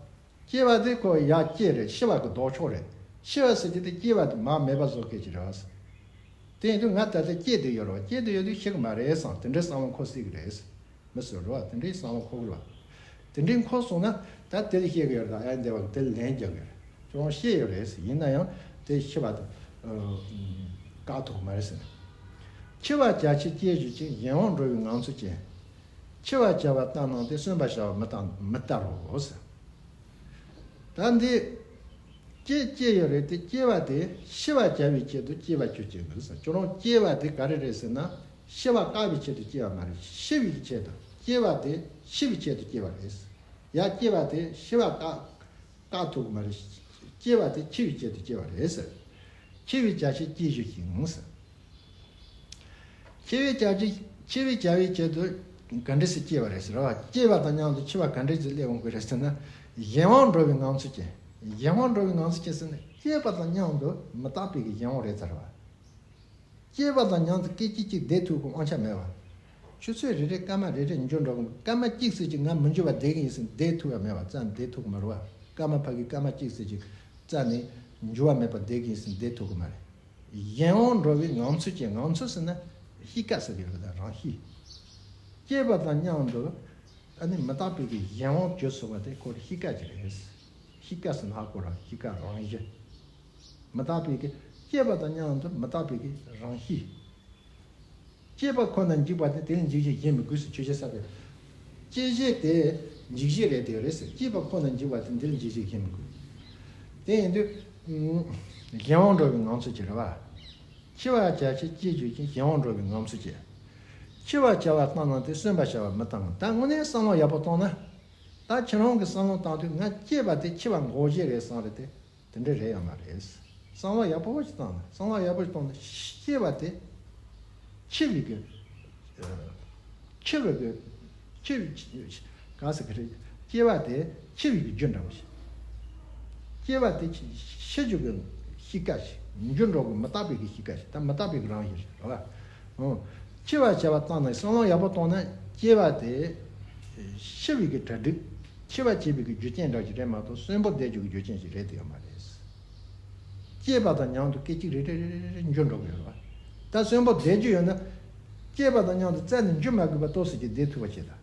སྐྱེས་པ་དེ་ཁོ་ཡ་སྐྱེས་རེད། ཤི་བ་གི་ལྡོག་ཕྱོགས་རེད། ཤི་བ་ཟེར་གྱི་དེ་སྐྱེས་པ་དེ་མ་མེད་པ་བཟོ་མཁན་ཅིག་རེད་བ་བསམ། དེ་ཡིན་དུས་ང་ད་ལྟ་སྐྱེས་བསྡད་ཡོད་རེད་བ། སྐྱེས་བསྡད་ཡོད་དུས་ཤི་གི་མ་རེད་བསམ། དེ་འདྲའི་བསམ་བློ་འཁོར་སྲིད་གི་རེད། མི་སུ་རེད་བ། དེ་འདྲའི་བསམ་བློ་འཁོར་གི་རེད་བ། དེ་འདྲའི་འཁོར་སོང་ན་ད་དེ་ལ་བཤད་གི་ཡོད་རེད། ད་ཨ་འདི་བ་དེ་ལ་ལན་རྒྱག་གི་རེད། ཁྱོད་རང་བཤད་ཡོད་རེད་ཟེར། ཡིན་ན་ཡང་དེ་ཤི་བ་དེ་ཨ་བཀག་ཐུབ་གི་མ་རེད་ཟེར། འཆི་བ་བྱ་ཕྱིར་སྐྱེ་གཞི་ཅན། གཞན་དབང་འགྲོ་བའི་ངང་ཚུལ་ཅན། འཆི་བ་བྱ་བ་ལྟར་སྣང་སྟེ། གསོན་པར་བྱ་བ་མི་ལྟ་མི་ལྟ་རོ་ཟེར། ད་འདི་སྐྱེ་སྐྱེ་ཡོད་རེད་དེ། སྐྱེ་བ་དེ་ཤི་བ་བྱ་བའི་ཆེད་དུ་སྐྱེ་བར་གྱུར་ཅིག་འདུག་ཟེར། ཁྱོད་རང་སྐྱེ་བ་དེ་ག་རེ་རེད་ཟེར་ན། ཤི་བ་བཀག་པའི་ཆེད་དུ་སྐྱེ་བ་མ་རེད། ཤི་བའི་ཆེད་དུ། སྐྱེ་བ་དེ་ཤི་བའི་ཆེད་དུ་སྐྱེ་བ་རེད། ཡ་སྐྱེ་བ་དེ་ཤི་བ་བཀག་བཀག་ཐུབ་ཀྱི་མ་རེད། སྐྱེ་བ་དེ་འཆི་བའི་ཆེད་དུ་སྐྱེ་བ་རེད་ཟེར། འཆི་བའི་བྱ་ཕྱིར་སྐྱེ་གཞི་ཅན་ཟེར། འཆི་བའི་བྱ་ཕྱིར། འཆི་བའི་བྱ་བའི་ཆེད་དུ་ག་འདྲ་སེ་སྐྱེ་བ་རེད་ཟེར་བ། སྐྱེ་བ་དང་མཉམ་དུ་འཆི་བ་ག་འདྲ་སེ་སླེབས་འོང་གི་རེད་ཟེར་ན། གཞན་དབང་འགྲོ་བའི་ངང་ཚུལ་ཅན། གཞན་དབང་འགྲོ་བའི་ངང་ཚུལ་ཅན་ཟེར་ན་སྐྱེས་པ་དང་མཉམ་དུ་མི་རྟག་པའི་གི་གཞན་དབང་རེད་ཟེར་བ། སྐྱེས་པ་དང་མཉམ་དུ་སྐད་ཅིག་གཅིག་བསྡད་ཐུབ་ཀྱི་དབང་ཆ་མེད་པ། ཆུ་ཚོད་རེ་རེ་སྐར་མ་རེ་རེ་འགྱུར་འགྲོ་གི། སྐར་མ་གཅིག་ཙམ་གྱིས་ང་མི་འགྱུར་བ་བསྡད་ཀྱི་ཡིན་ཟེར་བསྡད་ཐུབ་པ་མེད་པ། རྩ་ནས་བསྡད་ཐུབ་ཀྱི་མ་རེད་བ། སྐར་མ་ཕ་གི་སྐར་མ་གཅིག་ཙམ་གྱིས་རྩ་ནས་འགྱུར་བ་མེད་པ་བསྡད་ཀྱི་ཡིན་ཟེར་བསྡད་ཐུབ་ཀྱི་མ་རེད། གཞན་དབང་འགྲོ་བའི་ངང་ཚུལ་ཅན། ངང་ཚུལ་ཟེར་ན་གཤིས་ཀ་ཟེར་གྱི་རེད་ད། རང་གཤིས། སྐྱེས་པ་དང་མཉམ་དུ་ཨ་ནི་མི་རྟག་པའི་གི་གཞན་དབང་གྱུར་སོང་བ་དེ་ཁོ་གཤིས་ཀ་ཅིག་རེད། གཤིས་ཀ་ཟེར་ན་ཧ་གོ་ར། གཤིས་ཀ་རང་བཞིན། མི་རྟག་པའི་གི། སྐྱེས་པ་དང་མཉམ་དུ་མི་རྟག་པའི་གི་རང་གཤིས། སྐྱེས་པ་ཁོ་ན་འཇིག་པ་སྟེ། དེ་ལ་འཇིགས་བྱེད་གཞན་མི་དགོས་ཟེར། ཆོས་རྒྱལ་ས་པཎ། སྐྱེ་བྱེད་དེ་འཇིགས་བྱེད་རེད་དེ་རེད་ཟེར། སྐྱེས་པ་ཁོ་ན་འཇིག་པ་སྟེ། དེ་ལ་འཇིགས་བྱེད་གཞན་མི་དགོས། དེ་ཡིན་དུས་གཞན་དབང་འགྲོ་བའི་ངང་ཚུལ་ཅན་རེད་བ། འཆི་བ་བྱ་ཕྱིར་སྐྱེ་གཞི་ཅན། གཞན་དབང་འགྲོ་བའི་ངང་ཚུལ་ཅན། འཆི་བ་བྱ་བ་ལྟར་སྣང་སྟེ། གསོན་པར་བྱ་བ་མི་ལྟ་ངང་། ད་དངོས་གནས་བསམ་བློ་ཡག་པོ་བཏང་ན། ད་ཁྱེད་རང་གི་བསམ་བློ་བཏང་དུས་ང་སྐྱེས་པ་དེ་འཆི་བ་འགོག་བྱེད་རེད་བསམ་རེད་དེ། དེ་འདྲ་རེད་ཡང་མ་རེད། བསམ་བློ་ཡག་པོ་ཞིག་བཏང་ན། བསམ་བློ་ཡག་པོ་ཞིག་བཏང་ན། སྐྱེ་བ་དེ་འཆི་བའི་གི་འཆི་བའི་གི་འཆི་བའི་ག་ཟེར་གི་རེད། སྐྱེ་བ་དེ་འཆི་བའི་གི་རྒྱུ་འདྲ་བོ་ཞིག་སྐྱེ་བ་དེ་ཤི་རྒྱུ་གི་གཤིས་ཀ་ཞིག་འགྱུར་འགྲོ་གི་མི་རྟག་པའི་གི་གཤིས་ཀ་ཞིག་ད་མི་རྟག་པའི་གི་རང་བཞིན་ཞིག་རེད་བ། ཨང་། འཆི་བ་བྱ་བ་བཏང་ན། བསམ་བློ་ཡག་པོ་བཏང་ན། སྐྱེ་བ་དེ་ཤི་བའི་གི་གྲ་སྒྲིག་འཆི་བ་བྱེད་པའི་གི་རྒྱུ་རྐྱེན་འདྲ་ཞིག་རེད་མ་གཏོགས། གསོན་པོ་བསྡད་རྒྱུ་གི་རྒྱུ་རྐྱེན་ཞིག་རེད་དེ་ཡོད་མ་རེད། སྐྱེས་པ་དང་མཉམ་དུ་སྐད་ཅིག་རེ་རེ་རེ་རེ་རེ་འགྱུར་འགྲོ་གི་ཡོད་རེད་བ། ད་གསོན་པོ་བསྡད་རྒྱུ་ཡོད་ན། སྐྱེས་པ་དང་མཉམ་དུ་རྩ་ནས་འགྱུར་མ་དགོས་པ་ཏོག་ཙམ་ཅིག་བསྡད་ཐུབ་པ་བྱེད་དང་།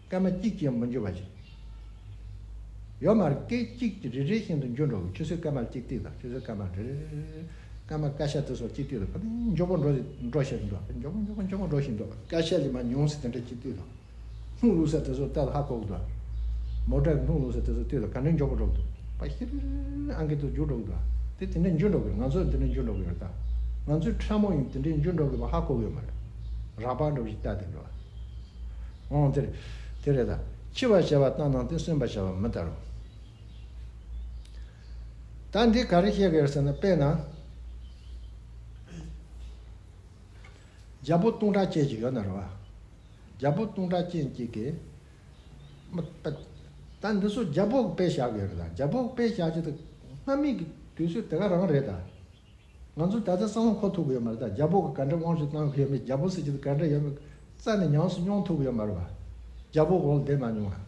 སྐར་མ་གཅིག་ཀྱང་མི་འགྱུར་བ་བྱེད། ཡོད་མ་རེད། སྐད་ཅིག་ཅིག་རེ་རེ་བཞིན་དུ་འགྱུར་འགྲོ་གི། ཆུ་ཚོད་སྐར་མ་གཅིག་ཏིག་དང་། ཆུ་ཚོད་སྐར་མ་རེ་རེ་རེ་རེ། སྐར་མ་སྐར་ཆ་དེ་ཚོ་གཅིག་ཏིག་དང་། ཕ་ནི་མགྱོགས་པོ་འགྲོ་འགྲོ་བཞིན་འདུག་མགྱོགས་པོ་མགྱོགས་པོ་མགྱོགས་པོ་འགྲོ་བཞིན་འདུག་སྐར་ཆ་ལས་མ་ཉུང་ཟེར་དེ་འདྲ་གཅིག་ཏིག་དང་། སྣུམ་བླུགས་ས་དེ་ཚོ་ལྟ་ཧ་གོ་གི་འདུག་མོ་ཊ་གི་སྣུམ་བླུགས་ས་དེ་ཚོ་ལྟོས་དང་། ག་འདྲ་མགྱོགས་པོ་འགྲོ་གི་འདུག་པ་ཤི་རི་རི་ཨང་ཀི་ཏུ་རྒྱུག་འགྲོ་གི་འདུག་དེ་དེ་འདྲ་འགྱུར་འགྲོ་གི་རེད། ང་ཚོ་དེ་འདྲ་འགྱུར་འགྲོ་གི་རེད་ད། ང་ཚོའི་ཕྲ་མོ་ཡིན་དེ་འདྲ་འགྱུར་འགྲོ་གི་བ་ཧ་གོ་གི་ཡོད་མ་རེད། རགས་པ་འགྲོ་ཞིག་ལྟ་དེ་འགྲོ། ཨོང་དེ་རེད། དེ་རེད་ད། འཆི་བ་བྱ་བ་ལྟ་ན་སྟེ། གསོན་པ་བྱ་བ་མི་ལྟ་རུང་། ད་འདི་ག་རེ་བཤད་གི་ཡོད་ཟེར་ན། དཔེར་ན། རྒྱལ་པོ་སྟོང་ཕྲག་ཅན་ཅིག་ཡོད་ན་རེད་བ། རྒྱལ་པོ་སྟོང་ཕྲག་ཅན་ཅིག་གིས། མ་ད་ད་འདི་ཚོ་རྒྱལ་པོ་གི་དཔེ་བཞག་གི་ཡོད་རེད་ད། རྒྱལ་པོ་གི་དཔེ་བཞག་ཅིག་ད། སྔ་མའི་གི་དུས་ཚོད་དེ་ག་རང་རེད་ད། ང་ཚོ་ད་ལྟ་བསམ་བློ་འཁོར་ཐུབ་གི་ཡོད་མ་རེད་ད། རྒྱལ་པོ་གི་ག་འདྲ་དབང་ཞིག་བཏང་གི་ཡོད་མེད། རྒྱལ་པོ་ཟེར་གྱི་དེ་ག་འདྲ་ཡོད་མེད་རྩ་ནས་ཉམས་སུ་མྱོང་ཐུབ་གི་ཡོད་མ་རེད་བ། རྒྱལ་པོ་འོག་ལ་བསྡད་མ་མྱོང་བ།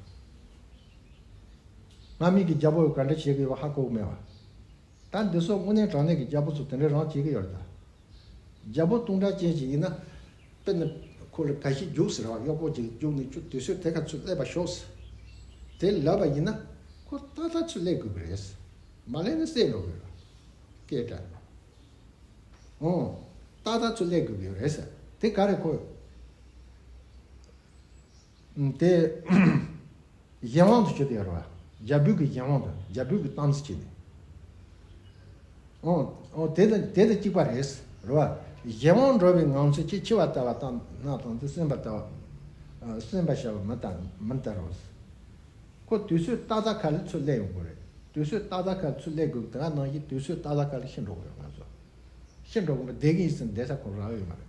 སྔ་མའི་གི་རྒྱལ་པོ་ག་འདྲ་བྱེད་གི་ཡོད་པ་ཧ་གོ་གི་མེད་བ། ད་འདི་ཚོ་དངོས་གནས་དྲང་གནས་ཀྱི་རྒྱལ་པོ་ཚོ་དེ་འདྲ་རང་བྱེད་ཀྱི་ཡོད་རེད་ད། རྒྱལ་པོ་སྟོང་ཕྲག་ཅན་ཞིག་ཡིན་ན། དཔེར་ན་ཁོ་ལ་ག་ཤེད་རྒྱུགས་ཟེར་བ། གཡོག་པོ་ཅིག་རྒྱུགས་ནས་ཁྱོད་དུས་ཚོད་དེ་ག་ཚོད་སླེབས་པ་ཤོག་ཟེར། དེ་ལབ་པ་ཡིན་ན། ཁོ་ཏག་ཏག་ཚོད་སླེབས་དགོས་པ་རེད། མ་སླེབས་ན་བསད་འགྲོ་དགོས་རེད། སྐད་གྲགས་ནས། ཨོ། ཏག་ཏག་ཚོད་སླེབས་དགོས་ཀྱི་རེད་ཟེར། དེ་ག་རེད་ཁོ། དེ། གཞན་དབང་དུ་གྱུར་ཏེ་ཡོད་རེད་བ། རྒྱལ་པོའི་གི་གཞན་དབང་དུ། རྒྱལ་པོའི་གི་གཏམ་ཚིག་བྱས་ནས། ཨོ། ཨོ། དེ་དང་དེ་དང་གཅིག་པ་རེད་རེད་བ། གཞན་དབང་འགྲོ་བའི་ངང་ཚུལ་གྱིས། འཆི་བ་ལྟ་བ་ལྟ་ན་དང་དེ། གསོན་པ་ལྟ་བ། ཨ། གསོན་པ་བྱ་བ་མི་ལྟ། མི་ལྟ་རོགས། ཁོ་དུས་ཚོད་ཏག་ཏག་ཁ་ལ་ཚུར་སླེབས་ཡོང་དགོས་རེད། དུས་ཚོད་ཏག་ཏག་ཁ་ལ་ཚུར་སླེབས་དགོས། དེ་ག་ནང་བཞིན་དུས་ཚོད་ཏག་ཏག་ཁ་ལ་ཤི་འགྲོ་དགོས་རེད་ང་ཚོ། ཤི་འགྲོ་དགོས་པ་བསྡད་ཀྱི་ཡིན་ཟེར་ན་བསྡད་ས་ཁོ་རག་ཡོད་མ་རེད།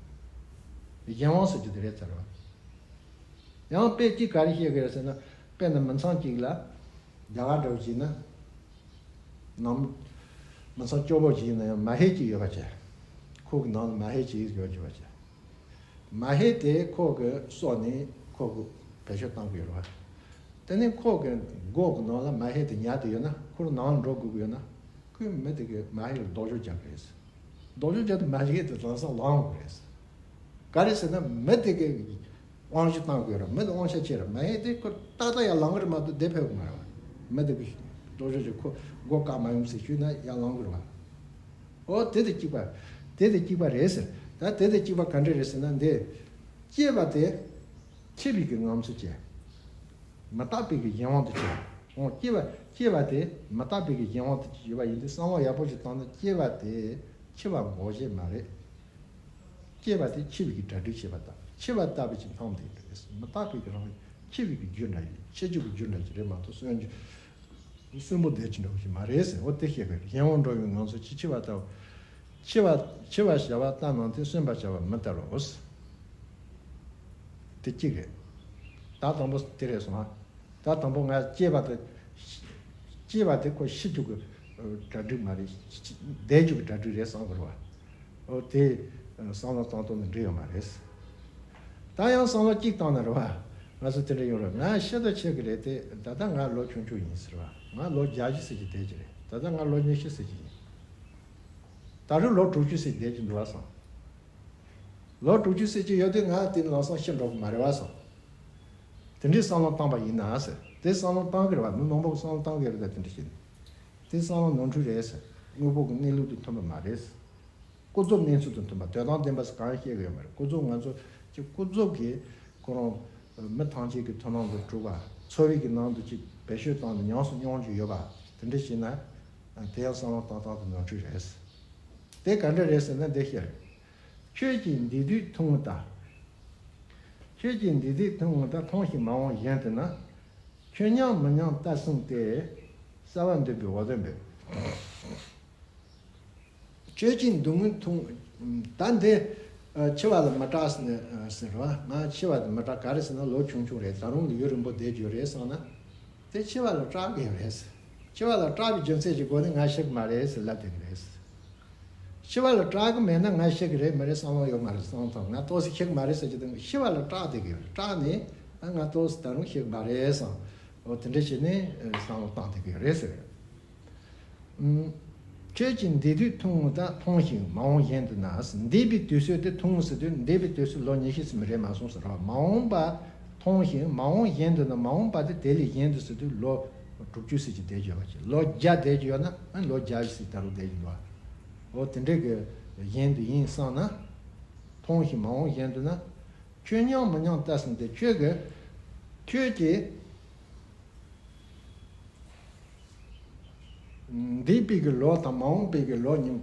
གཞན་དབང་ཟེར་རྒྱུ་དེ་རེད་ཚར་བ། ཡང་དཔེ་གཅིག་ག་རེ་བཤད་ཀྱི་རེད་ཟེར་ན། དཔེར་ན་མི་ཚང་གཅིག་ལ། རྒྱ་གར་འདྲ་བོ་བྱས་ན། ནང་མི་ཚང་སྐྱོ་པོ་ཅིག་ཡིན་ན་ཡང་མ་ཧེ་ཅིག་ཡོད་པ་བྱས། ཁོ་གི་ནང་ལ་མ་ཧེ་ཅིག་ཡོད་རྒྱུ་བ་བྱས། མ་ཧེ་དེ་ཁོ་གི་སྲོག་ནི་ཁོ་གི་བེད་སྤྱོད་བཏང་གི་ཡོད་རེད་བ། དེ་ནི་ཁོ་གི་མགོ་གི་ནང་ལ་མ་ཧེ་དེ་ཉར་དེ་ཡོད་ན། ཁོ་རང་ནང་ལ་འགྲོ་དགོས་ཀྱི་ཡོད་ན། ཁོས་མི་དེ་གི་མ་ཧེ་ལ་སྡུག་སྦྱོང་རྒྱག་གི་རེད། སྡུག་སྦྱོང་རྒྱག་དུས་མ་ཧེ་དེ་ལམ་སང་ལངས་དགོས་རེད། ག་རེ་ཟེར་ན་མི་དེ་གི་དབང་ཤུགས་བཏང་དགོས་རེད། མི་དེ་དབང་ཆ་ཆེ་རེད། མ་ཧེ་དེ་ཁོ་ཏག་ཏག་ཡར་ལངས་གི་རེད་མ་གཏོགས་བསྡད་ཕོད་གི་མ་རེད་བ། མི་དེ་གི་སྡུག་སྦྱོང་རྒྱག་ཁོ་མགོ་བཀག་མ་ཡོང་ཟེར་ཞུས་ན་ཡར་ལངས་གི་རེད་བ། ཨོ། དེ་དང་གཅིག་པ། དེ་དང་གཅིག་པ་རེད་ཟེར། ད་དེ་དང་གཅིག་པ་ག་འདྲ་རེད་ཟེར་ན། འདི་སྐྱེས་པ་དེ་འཆི་བའི་གི་ངང་ཚུལ་བྱས། མི་རྟག་པའི་གི་གཞན་དབང་དུ་གྱུར། ཨོ། སྐྱེས་པ། སྐྱེས་པ་དེ་མི་རྟག་པའི་གི་གཞན་དབང་དུ་གྱུར་པ་ཡིན་དུས། བསམ་བློ་ཡག་པོ་ཞིག་བཏང་ན། སྐྱེས་པ་དེ་འཆི་བ་འགོག་བྱེད་མ་རེད། སྐྱེས་པ་དེ་འཆི་བའི་གི་གྲ་སྒྲིག་བྱེད་པ་དང་། འཆི་བ་ལྟ་བུ་ཅིག་མཐོང་དེ་རེད། མི་རྟག་པའི་གི་རང་། འཆི་བའི་གི་རྒྱུ་འདྲ་ཡིན། འཆི་རྒྱུ་གི་རྒྱུ་འདྲ་ཅིག་རེད་མ་གཏོགས་གསོན་རྒྱུ། གསོན་པོ་བསྡད་ཀྱི་འདྲ་བོ་ཞིག་མ་རེད་ཟེར། འོ་དེ་བཤད་དགོས། གཞན་དབང་འགྲོ་བའི་ངང་ཚུལ་གྱིས། འཆི་བ་ལྟ་བུ། འཆི་བ། འཆི་བ་བྱ་བ་ལྟ་ན་སྟེ། གསོན་པ་བྱ་བ་མི་ལྟ་རོགས། དེ་གཅིག་རེད། ད་དང་པོ་དེ་རེད་སོང་ཨ། ད་དང་པོ་ང་སྐྱེས་པ་དེ། སྐྱེས་པ་དེ་ཁོ་ཤི་རྒྱུ་གི་གྲ་སྒྲིག་མ་རེད། བསྡད་རྒྱུ་གི་གྲ་སྒྲིག་རེད་བསམ་དགོས་རེད་བ། འོ་དེ་བསམ་བློ་བཏང་སྟངས་ནི་འགྲིག་ཡོད་མ་རེད། ད་ཡང་བསམ་བློ་གཅིག་བཏང་ན་རེད་བ། ང་ཚོ་དེ་འདྲ་ཡོང་རེད། ང་ཤི་དང་ཆད་གི་རེད་དེ། ད་ལྟ་ང་ལོ་ཆུང་ཆུང་ཡིན་ཟེར་བ། ང་ལོ་བརྒྱད་ཅུ་ཟེར་གྱི་བསྡད་ཀྱི་རེད། ད་ལྟ་ང་ལོ་ཉི་ཤུ་ཟེར་གྱི་ཡིན། ད་རུང་ལོ་དྲུག་ཅུ་ཟེར་བསྡད་ཀྱི་འདུག་བ་བསམ། ལོ་དྲུག་ཅུ་ཟེར་གྱི་ཡོད་དུས་ང་དེ་ལམ་སང་ཤི་འགྲོ་གི་མ་རེད་བ་བསམ། དེ་འདྲའི་བསམ་བློ་བཏང་པ་ཡིན་ན་ཟེར། དེ་བསམ་བློ་བཏང་གི་རེད་བ། མི་མང་པོ་གི་བསམ་བློ་བཏང་གི་རེད། ད་དེ་འདྲ་བྱས་ནས། དེ་བསམ་བློ་ནོར་འཁྲུལ་རེད་ཟེར། དངོས་པོ་གི་གནས་ལུགས་དང་མཐུན་པ་མ་རེད་ཟེར། ཀུན་རྫོབ་གནས་ཚུལ་དང་མཐུན་པ། དོན་དམ་བདེན་པ་ཟེར་གང་ཡང་བཤད་གི་ཡོད་མ་རེད། ཀུན་རྫོབ་ང་ཚོ་ཅིག་ཀུན་རྫོབ་ཀྱི་ཁོ་རང་མི་ཐམས་ཅད་ཀྱི་མཐུན་སྣང་དུ་གྲུབ་པ། འཚོ་བའི་གི་ནང་དུ་ཅིག་བེད་སྤྱོད་བཏང་ནས་ཉམས་སུ་མྱོང་རྒྱུ་ཡོད་པ། དེ་འདྲ་བྱས་ན་དེ་ཡང་བསམ་བློ་བཏང་སྟངས་དེ་ནོར་འཁྲུལ་རེད། དེ་ག་འདྲ་རེད་ཟེར་ན་འདི་ཤེས། ཁྱོད་ཀྱིས་འདི་དུས་ཐུང་ངུ་ལྟ། ཁྱོད་ཀྱིས་འདི་དུས་ཐུང་ངུ་ལྟ། ཐུང་ཞིག་མ་འོངས་གཞན་དུ་ན། ཁྱོད་མཉམ་མི་མཉམ་ལྟ་སྲིང་སྟེ། གསར་བ་འདོད་པའི་འོ་དོད་འབོད། ཁྱོད་ཀྱིས་སྡུག་བསྔལ་མཐོང་། ད་འདི་ཨ་འཆི་བ་ལ་མི་སྐྲག་ཟེར་ནས་ཨ་ཟེར་བ། ང་འཆི་བ་ལ་མི་སྐྲག་ག་རེ་ཟེར་ན་ལོ་ཆུང་ཆུང་རེད། ད་རུང་ལུས་རིང་པོ་བསྡད་རྒྱུ་རེད་བསམ་ན། དེ་འཆི་བ་ལ་སྐྲག་གི་ཡོད་རེད། འཆི་བ་ལ་སྐྲག་པའི་རྒྱུ་མཚན་གྱི་སྒོ་ནས་ང་ཤི་གི་མ་རེད་ཟེར་ལབ་བསྡད་ཀྱི་རེད། འཆི་བ་ལ་སྐྲག་གི་མེད་ན་ང་ཤི་གི་རེད་མ་རེད་བསམ་བློ་ཡོད་མ་རེད། བསམ་བློ་བཏང་། ང་ཏོག་ཙམ་ཤི་གི་མ་རེད་ཟེར་གྱི་འདུག་འཆི་བ་ལ་སྐྲག་བསྡད་ཀྱི་ཡོད་རེད། སྐྲག་ནས་ཨ་ང་ཏོག་ཙམ་ད་རུང་ཤི་གི་མ་རེད་བསམ། འོ་དེ་འདྲ་བྱས་ནས་ཨ་བསམ་བློ་བཏང་བསྡད་ཀྱི་ཡོད་རེད་ཟེར། ཨུམ། ཁྱོད་ཀྱིས་འདས་དུས་མཐོང་ངོ་ད་མཐོང་ཞིང་མ་འོངས་གཞན་དུ་ན། འདས་པའི་དུས་ཚོད་དེ་མཐོང་ངོ་ཟེར་དུས་འདས་པའི་དུས་ཚོད་ལོ་ཉི་ཤུ་ཙམ་རེད་མ་སོང་ཟེར་རོ། མ་འོངས་པ་མཐོང་ཞིང་མ་འོངས་གཞན་དུ་ན། མ་འོངས་པ་དེ་དེ་ལས་གཞན་དུ་ཟེར་དུས་ལོ་དྲུག་ཅུ་ཙམ་ཅིག་བསྡད་ཀྱི་ཡོད་པ་ཅིག་ལོ་བརྒྱ་བསྡད་ཀྱི་ཡོད་ན་ཨ་ལོ་བརྒྱ་ཙམ་ད་རུང་བསྡད་ཀྱི་འདུག་འོ་དེ་འདྲའི་གི་གཞན་དུ་ཡིན་བསམ་ན། མཐོང་ཞིང་མ་འོངས་གཞན་དུ་ན། ཁྱོད་མཉམ་མི་མཉམ་ལྟ་ཟིན་ཏེ། ཁྱོད་ཀྱི་ཁྱོད་ཀྱིས། འདས་པའི་གི་ལོ་དང་མ་འོངས་པའི་གི་ལོ་གཉིས།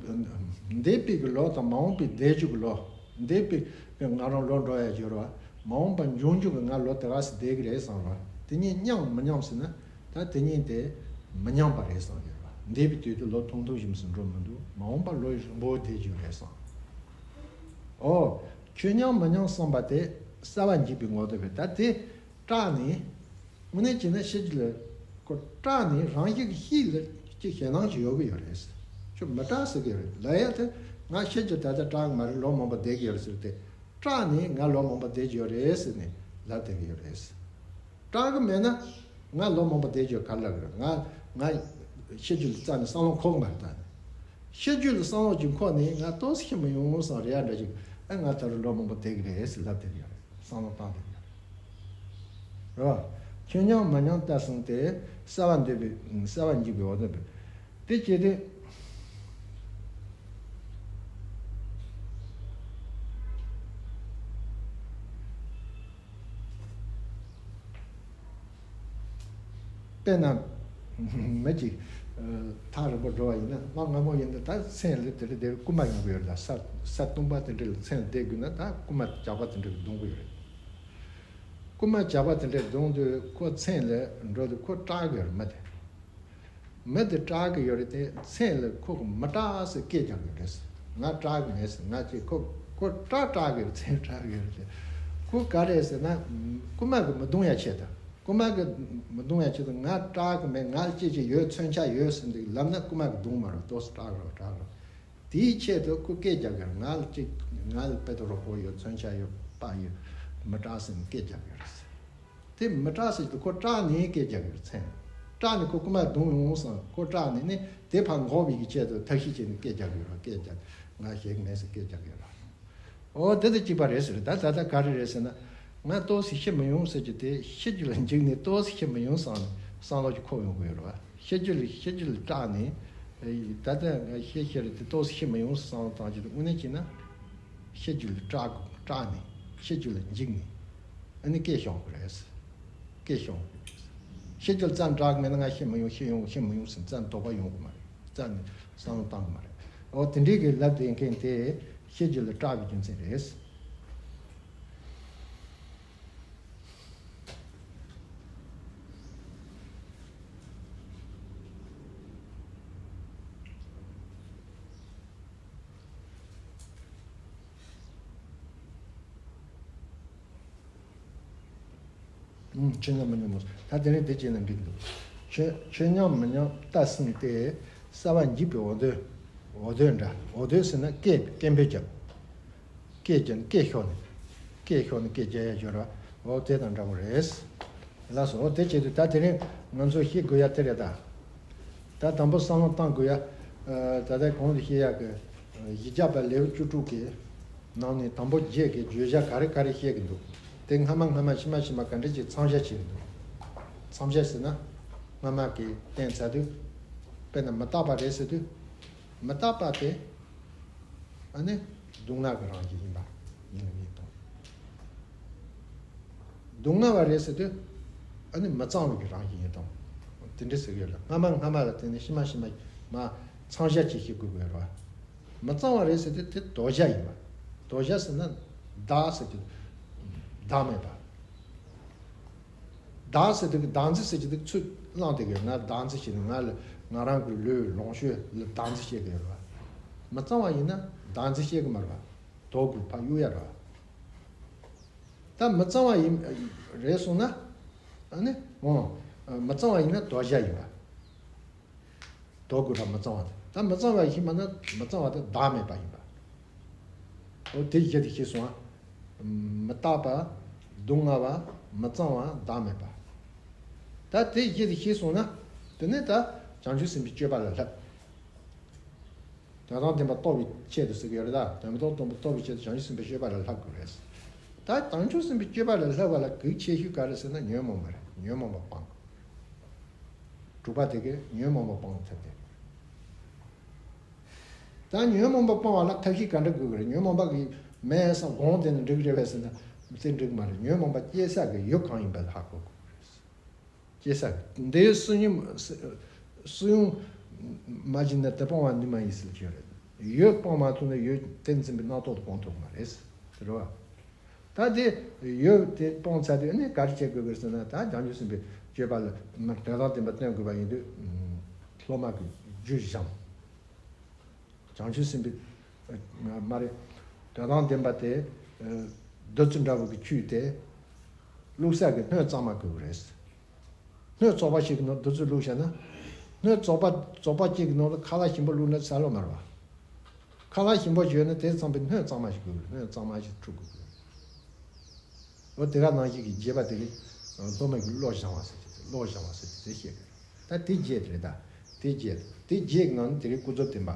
འདས་པའི་གི་ལོ་དང་མ་འོངས་པའི་བསྡད་རྒྱུ་གི་ལོ། འདས་པའི་གི་ང་རང་ལོ་འགྲོ་ཡ་ཡོད་རེད་བ། མ་འོངས་པ་འབྱུང་རྒྱུ་གི་ང་ལོ་དེ་ག་ཙམ་བསྡད་གི་རེད་བསམ་རེད་བ། དེ་གཉིས་མཉམ་མི་མཉམ་ཟེར་ན། ད་དེ་གཉིས་དེ་མི་མཉམ་པ་རེད་བསམ་ཡོད་རེད་བ། འདས་པའི་དུས་དེ་ལོ་ཐུང་ཐུང་ཞིག་ཙམ་འགྲོ་མི་འདུག་མ་འོངས་པ་ལོ་རིང་པོ་བསྡད་རྒྱུ་རེད་བསམ། ཨོ། ཁྱོད་མཉམ་མི་མཉམ་བསམ་པ་དེ་གསལ་བ་འཇུག་པའི་ངོ་དེ་རེད། ད་དེ་སྐྲག་ནས། དངོས་གནས་བྱས་ན་ཤི་རྒྱུ་ལ་ཁོ་སྐྲག་ནས་རང་ཤི་གི་ཤི་ལ་ཅིག་ཞེད་སྣང་ཅིག་ཡོད་གི་ཡོད་རེད། ཁྱོད་མི་སྐྲག་ཟེར་གི་ཡོད་རེད། ལབ་ཡ་དེ་ང་ཤི་རྒྱུ་ད་ལྟ་སྐྲག་གི་མ་རེད། ལོ་མང་པོ་བསྡད་གི་ཡོད་རེད་ཟེར་ཏེ། སྐྲག་ནས་ང་ལོ་མང་པོ་བསྡད་ཀྱི་ཡོད་རེད་ཟེར་ནས་ལབ་བསྡད་གི་ཡོད་རེད། སྐྲག་གི་མེད་ན་ང་ལོ་མང་པོ་བསྡད་ཀྱི་ཡོད་ག་ལབ་གི་རེད། ང་ང་ཤི་རྒྱུ་ལ་རྩ་ནས་བསམ་བློ་འཁོར་གི་མ་རེད། ད་ནི་ཤི་རྒྱུ་ལ་བསམ་བློ་ཅིག་འཁོར་ནས་ང་ཏོག་ཙམ་ཤི་མི་ཡོང་བསམ་རེ་ཡ་འདྲ་ཅིག་ཨ་ང་ད་རུང་ལོ་མང་པོ་བསྡད་གི་རེད་ཟེར་ལབ་བསྡད་གི་ཡོད་རེད། བསམ་བློ་བཏང་བསྡད་གི་ཡོད་རེད། རེད་བ། ཁྱོད་མཉམ་མི་མཉམ་ལྟ་ཟིན་ཏེ། གསལ་བ་འདོད་པའི་གསལ་བ་འཇུག་པའི་འོ་དེ་རེད། དེ་བྱས་ཏེ། དཔེར་ན། མི་གཅིག་ཐག་རིང་པོ་འགྲོ་བ་ཡིན་ན་གླང་སྔ་མོ་ཡིན་ན་ད་མཚན་ལ་དེ་འདྲ་དེར་རྐུན་མ་ཡོང་གི་ཡོད་རེད། ད་ས་ས་སྟོང་པ་དེ་འདྲ་ལ་མཚན་ལ་བསྡད་དགོས་ན་ད་རྐུན་མ་ཇག་པ་དེ་འདྲ་གི་རྡུང་གི་ཡོད་རེད། རྐུན་མ་ཇག་པ་དེ་འདྲ་རྡུང་དུས་ཁོ་མཚན་ལ་འགྲོ་དུས་ཁོ་སྐྲག་གི་ཡོད་རེད། མི་དེ། མི་དེ་སྐྲག་གི་ཡོད་རེད་དེ། མཚན་ལ་ཁོ་གི་མི་སྐྲག་ཟེར་སྐད་རྒྱག་གི་རེད། ང་སྐྲག་གི་མེད་ཟེར། ང་ཅིག་ཁོ་ཁོ་སྐྲག་སྐྲག་གི་རེད། མཚན་སྐྲག་གི་རེད་དེ། ཁོ་ག་རེད་ཟེར་ན། རྐུན་མ་གི་མི་རྡུང་ཡ་ཆེད་དུ། རྐུན་མ་གི་མི་རྡུང་ཡ་ཆེད་དུ་ང་སྐྲག་གི་མེད། ང་ལ་ཅི་ཅི་ཡོད། མཚོན་ཆ་ཡོད་ཟེར་འདུག་ལབ་ན་རྐུན་མ་གི་རྡུང་མ་རེད། ཏོག་ཙམ་སྐྲག་རོགས་སྐྲག་རོགས། དེའི་ཆེད་དུ་ཁོ་སྐད་རྒྱག་གི་རེད། ང་ལ་ཅི། ང་ལ་དཔེ་དེ་རོགས་པོ་ཡོད། མཚོན་ཆ་ཡོད། པ་ཡོད། མི་སྐྲག་ཟེར་ནས་སྐད་རྒྱག་གི་རེད། དེ་མི་སྐྲག་ཟེར་གྱི་འདུག་ཁོ་སྐྲག་ནས་སྐད་རྒྱག་གི་རེད། མཚན། སྐྲག་ནས་ཁོ་རྐུན་མ་རྡུང་ཡོང་བསམ། ཁོ་སྐྲག་ནས་ནི་དེ་ཕར་འགོག་པའི་གི་ཆེད་དུ་ཐབས་ཤེས་བྱས་ནས་སྐད་རྒྱག་གི་རེད། སྐད་རྒྱག་ང་ཞེད་མེད་ཟེར་སྐད་རྒྱག་གི་རེད། ཨོ་དེ་དང་གཅིག་པ་རེད་ཟེར། ད་ད་ལྟ་ག་རེ་རེད་ཟེར་ན། ང་ཏོག་ཙམ་ཤི་མི་ཡོང་ཟེར་གྱི་དེ་ཤི་རྒྱུ་ལ་འཇིགས་ནས་ཏོག་ཙམ་ཤི་མི་ཡོང་བསམ་ནས་བསམ་བློ་ཅིག་འཁོར་ཡོང་གི་ཡོད་རེད་བ། ཤི་རྒྱུ་ལ་ཤི་རྒྱུ་ལ་སྐྲག་ནས། ད་ལྟ་ང་ཤི་ཤི་རེད་དེ་ཏོག་ཙམ་ཤི་མི་ཡོང་བསམ་བློ་བཏང་གྱི་འདུག་དངོས་གནས་བྱས་ན། ཤི་རྒྱུ་ལ་སྐྲག་སྐྲག་ནས་ཤི་རྒྱུ་ལ་འཇིགས་ནས་ཨ་ནི་སྐད་ཤོར་གི་རེད། སྐད་ཤོར་གི་རེད། ཤི་རྒྱུ་ལ་རྩ་ནས་སྐྲག་གི་མེད་ན་ང་ཤི་མི་ཡོང་ཤི་ཡོང་ཤི་མི་ཡོང་ཟེར་རྩ་ནས་དོགས་པ་ཡོང་གི་མ་རེད། རྩ་ནས་བསམ་བློ་བཏང་གི་མ་རེད། འོ་དེ་འདྲའི་གི་ལབ་བསྡད་མཁན་དེ་ཤི་རྒྱུ་ལ་སྐྲག་གི་རྒྱུ་མཚན་རེད། ཨུམ། ཁྱོད་མཉམ་མི་མཉམ་མོ། ད་དེ་རིང་དེ་བྱས་ན་འགྲིག་འདུག་ཁྱོད་ཁྱོད་མཉམ་མི་མཉམ་ལྟ་ཟིན་ཏེ། གསལ་བ་འཇུག་པའི་འོ་དོད། འོ་དོད་འདྲ། འོ་དོད་ཟེར་ན་སྐད་སྐད་འབོད་རྒྱབ། སྐད་རྒྱབ་ནས་སྐད་ཤོར་ནས། སྐད་ཤོར་ནས་སྐད་རྒྱག་ཡ་སྦྱོར་བ། འོ་དེ་དང་འདྲ་པོ་རེད། ལགས་སོ། འོ་དེ་བྱེད་དུས་ད་དེ་རིང་ང་ཚོ་ཤེས་དགོས་ཡ་དེ་རེད་ད། ད་དང་པོ་བསམ་བློ་བཏང་དགོས་ཡ། ཨ། ད་ལྟའི་གོང་དུ་བཤད་ཡག་གི། ཨ། གཞི་རྒྱ་པ་ལེའུ་བཅུ་དྲུག་གི་ནང་ནས་དང་པོ་བརྒྱད་ཀྱི་བརྗོད་བྱ་ག་རེ་ག་རེ་བཤད་ཀྱི་འདུག་དེ་སྔ་མ་སྔ་མ་ཕྱི་མ་ཕྱི་མ་ག་འདྲ་ཅིག་མཚམས་བཞག་བྱས་ཀྱི་འདུག་མཚམས་བཞག་ཟེར་ན། སྔ་མ་གི་བསྟན་ཚར་དུས། དཔེར་ན་མི་རྟག་པ་རེད་ཟེར་དུས། མི་རྟག་པ་དེ། ཨ་ནི་སྡུག་བསྔལ་གྱི་རང་བཞིན་ཡིན་པ་ཡིན་ལ་ངེས་དང་། སྡུག་བསྔལ་བ་རེད་ཟེར་དུས། ཨ་ནི་མི་གཙང་བའི་གི་རང་བཞིན་ཡིན་དང་། དེ་འདྲ་ཟེར་གི་ཡོད་ལ། སྔ་མ་སྔ་མ་ལ་བརྟེན་ནས་ཕྱི་མ་ཕྱི་མ་མ་མཚམས་བཞག་ཅིག་ཤེས་དགོས་དགོས་རེད་བ། མི་གཙང་བ་རེད་ཟེར་དུས་དེ་དོ་བྱ་ཡིན་པ། དོ་བྱ་ཟེར་ན། བདག་ཟེར་དུས། བདག་མེད་པ། བདག་ཟེར་དུས་ཀྱི་བདག་འཛིན་ཟེར་གྱི་འདུག་ཚུར་བླངས་དེ་གི་ང་བདག་འཛིན་བྱས་ནས་ང་ལ་ང་རང་གི་ལུས་ལོངས་སྤྱོད་ལ་བདག་འཛིན་བྱེད་དགོས་རེད་བ། མི་གཙང་བ་ཡིན་ན་བདག་འཛིན་བྱེད་ཀྱི་མ་རེད་པ། དོ་དགོས་ཕར་གཡུག་ཡ་རེད་པ། ད་མི་གཙང་བ་ཡིན་རེད་སོང་ན། ཨ་ནི་འོ། མི་གཙང་བ་ཡིན་ན་དོར་བྱ་ཡིན་པ། དོ་དགོས་ར་མི་གཙང་བ་དེ། ད་མི་གཙང་བ་ཡིན་པ་ན་མི་གཙང་བ་དེ་བདག་མེད་པ་ཡིན་པ། འོ་དེ་གཞི་དེ་ཤེས་སོང་ཨ། མི་རྟག་པ། སྡུག་བསྔལ་བ། མི་གཙང་བ། བདག་མེད་པ། ད་དེ་གཞི་དེ་ཤེས་སོང་ན། དེ་ནས་ད་བྱང་ཆུབ་སེམས་དཔའི་སྤྱོད་པ་ལ་སླེབས། དོན་དམ་བདེན་པ་རྟོགས་པའི་ཆེད་དུ་ཟེར་གྱི་ཡོད་རེད་ད། དོན་དམ་བདེན་པ་རྟོགས་པའི་ཆེད་དུ་བྱང་ཆུབ་སེམས་དཔའི་སྤྱོད་པ་ལ་སླེབས་དགོས་རེད། ད་བྱང་ཆུབ་སེམས་དཔའི་སྤྱོད་པ་ལ་སླེབས་པ་ལ་གལ་ཆེ་ཤོས་ག་རེ་ཟེར་ན་ཉོན་མོངས་པ་རེད། ཉོན་མོངས་པ་སྤང་དགོས། དྲུག་པ་དེ་གས་ཉོན་མོངས་པ་སྤང་ཐབས་དེ། ད་ཉོན་མོངས་པ་སྤང་བ་ལ་ཐབས་ཤེས་ག་འདྲ་དགོས་ཀྱི་རེད། ཉོན་མོངས་པ་གི་མེད་ས་སྒོམ་དེ་ནི་འགྲིག་རེད་པས་ཟེར་ན་དེ་འགྲིག་མ་རེད། ཉོན་མོངས་པ་སྐྱེ་ས་གི་ཡུལ་གང་ཡིན་པ་ཧ་གོ་དགོས་ཀྱི་རེད། སྐྱེ་ས་གི་འདི་སུ་ཡིན། སུ་ཡིན་མ་བྱས་ན་དེ་སྤང་བ་ནུས་མ་ཡིན་ཟེར་གྱི་རེད། ཡུལ་སྤང་མ་ཐུབ་ན་ཡུལ་དེ་འཛིན་པའི་རྣམ་རྟོག་ཏུ་སྤང་ཐུབ་མ་རེད། དེ་རེད་བ། ད་དེ་ཡོད་དེ་སྤོང་ཚར་དུས་ནི་ག་རེ་བྱེད་དགོས་ཀྱི་ཟེར་ན། ད་བྱང་ཆུབ་སེམས་དཔའི་སྤྱོད་པ་ལ་མ་དོན་དམ་བདེན་པ་སྟོན་དགོས་པ་ཡིན་དུས། སློབ་མ་གི་རྒྱུ་བཞིན་བྱང་ཆུབ་སེམས་དཔའི་མ་རེད། དོན་དམ་བདེན་པ་དེ་བདུད་རྩི་འདྲ་བོ་གི་ཆུ་དེ་བླུགས་ས་གི་སྣོད་གཙང་མ་དགོས་ཀྱི་རེད། སྣོད་བཙོག་པ་ཞིག་གི་ནང་བདུད་རྩི་བླུགས་བཞག་ན། སྣོད་བཙོག་པ་བཙོག་པ་ཅིག་གི་ནང་ལ་ཁ་ལག་ཞིམ་པོ་བླུགས་ན་ཟ་ལོ་མ་རེད་བ། ཁ་ལག་ཞིམ་པོ་ཞིག་ཡོད་ན་དེ་ཚང་པའི་སྣོད་གཙང་མ་ཞིག་དགོས་ཀྱི་རེད། སྣོད་གཙང་མ་ཞིག་འཁྲུ་དགོས་ཀྱི་རེད། འོ་དེ་ག་ནང་བཞིན་གྱི་རྒྱས་པ་དེ་གི་སློབ་མ་གི་བློ་སྦྱང་བ་ཟེར་གྱི་རེད། བློ་སྦྱང་བ་ཟེར་གྱི་དེ་བཤད་གི་རེད། ད་དེ་རྒྱས་དེ་རེད། ད་དེ་རྒྱས་དེ་རྒྱས་གི་ནང་ནས་དེ་རིང་ཀུན་རྫོབ་བདེན་པ་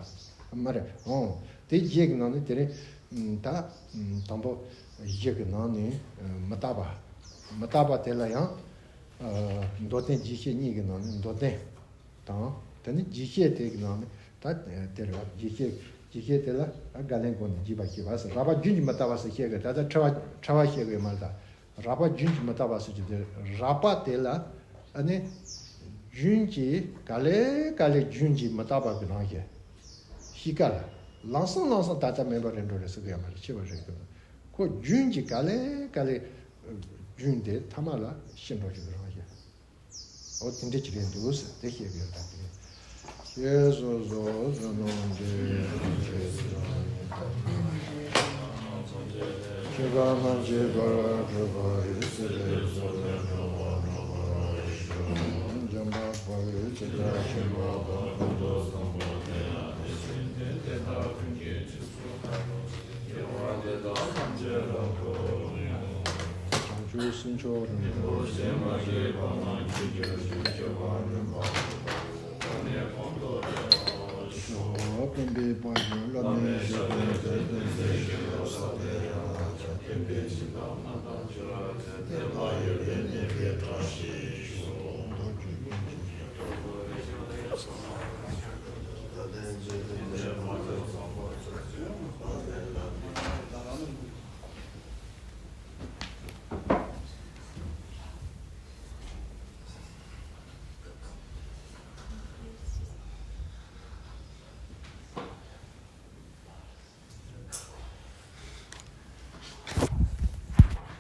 མ་རེད། འོང་དེ་རྒྱས་གི་ནང་ནས་དེ་རིང་ད་དང་པོ་བཞི་གི་ནང་ནས་མི་རྟག་པ། མི་རྟག་པ་དེ་ལ་ཡང་མདོར་བསྟན་རྒྱས་བཤད་གཉིས་ཀྱི་ནང་ནས་མདོར་བསྟན་དང་། དེ་ནས་རྒྱས་བཤད་དེ་གི་ནང་ནས་ད་དེ་རེད་བ། རྒྱས་བཤད་རྒྱས་བཤད་དེ་ལ་བརྒལ་ལན་སྒོ་ནས་རྒྱས་པ་བཤད་པ་ཟེར། རགས་པ་རྒྱུན་གྱིས་མི་རྟག་པ་ཟེར་བཤད་གི། ད་ལྟ་ཕྲ་བ་ཕྲ་བ་བཤད་གི་ཡོད་མ་རེད་ད། རགས་པ་རྒྱུན་གྱིས་མི་རྟག་པ་ཟེར་གྱི་དེ་རགས་པ་དེ་ལ་ཨ་ནི་རྒྱུན་གྱིས་ག་ལེ་ག་ལེ་རྒྱུན་གྱིས་མི་རྟག་པ་གི་རང་བཞིན་གཤིས་ཀ་ལ་ལམ་སང་ལམ་སང་ད་ལྟ་མེད་པ་རེད་འགྲོ་རེད་ཟེར་གི་ཡོད་མ་རེད། ཕྱི་བ་རེད་གི། ཁོ་རྒྱུན་གྱིས་ག་ལེ་ག་ལེ་རྒྱུན་དེ་ཐ་མ་ལ་ཤི་འགྲོ་གི་རང་བཞིན། འོ་དེ་འདྲ་ཅིག་རེད་འདུག་ཟེར་དེ་བཤད་ཀྱི་ཡོད་ད་དེ། ཞེས་སོ་སོ་བཟོད་གནང་གྱིས། ཆོས་གང་རྣམས་ཀྱི་བར་གྲུབ་པ་ཡི། སྲིད་པའི་མཚོ་ལས་འགྲོ་བ་སྒྲོལ་བར་ཤོག། འཇམ་དཔལ་དཔའ་བོས་ཇི་ལྟར་མཁྱེན་པ་དང་། ཀུན་ཏུ་བཟང་པོ་དེ་ཡང་དེ་བཞིན་ཏེ། དེ་དག་ཀུན་གྱི་རྗེས་སུ་བདག་སློབ་ཅིང་། དགེ་བ་འདི་དག་ཐམས་ཅད་རབ་ཏུ་བསྔོ། བྱང་ཆུབ་སེམས་མཆོག་རིན་པོ་ཆེ། མ་སྐྱེས་པ་རྣམས་སྐྱེ་གྱུར་ཅིག་སྐྱེ་བ་རིམ་པ་བཞིན་དུ་གོང་ནས་གོང་དུ་འཕེལ་བར་ཤོག། སྟོན་པའི་དཔལ་ཡོན་བླ་མའི་ཞབས་པད་མཛད་དེ་མཛད་ཞིང་ཡོད་ས་དེ་ཡང་ན་བསྟན་པའི་སྦྱིན་བདག་རྣམས་དང་།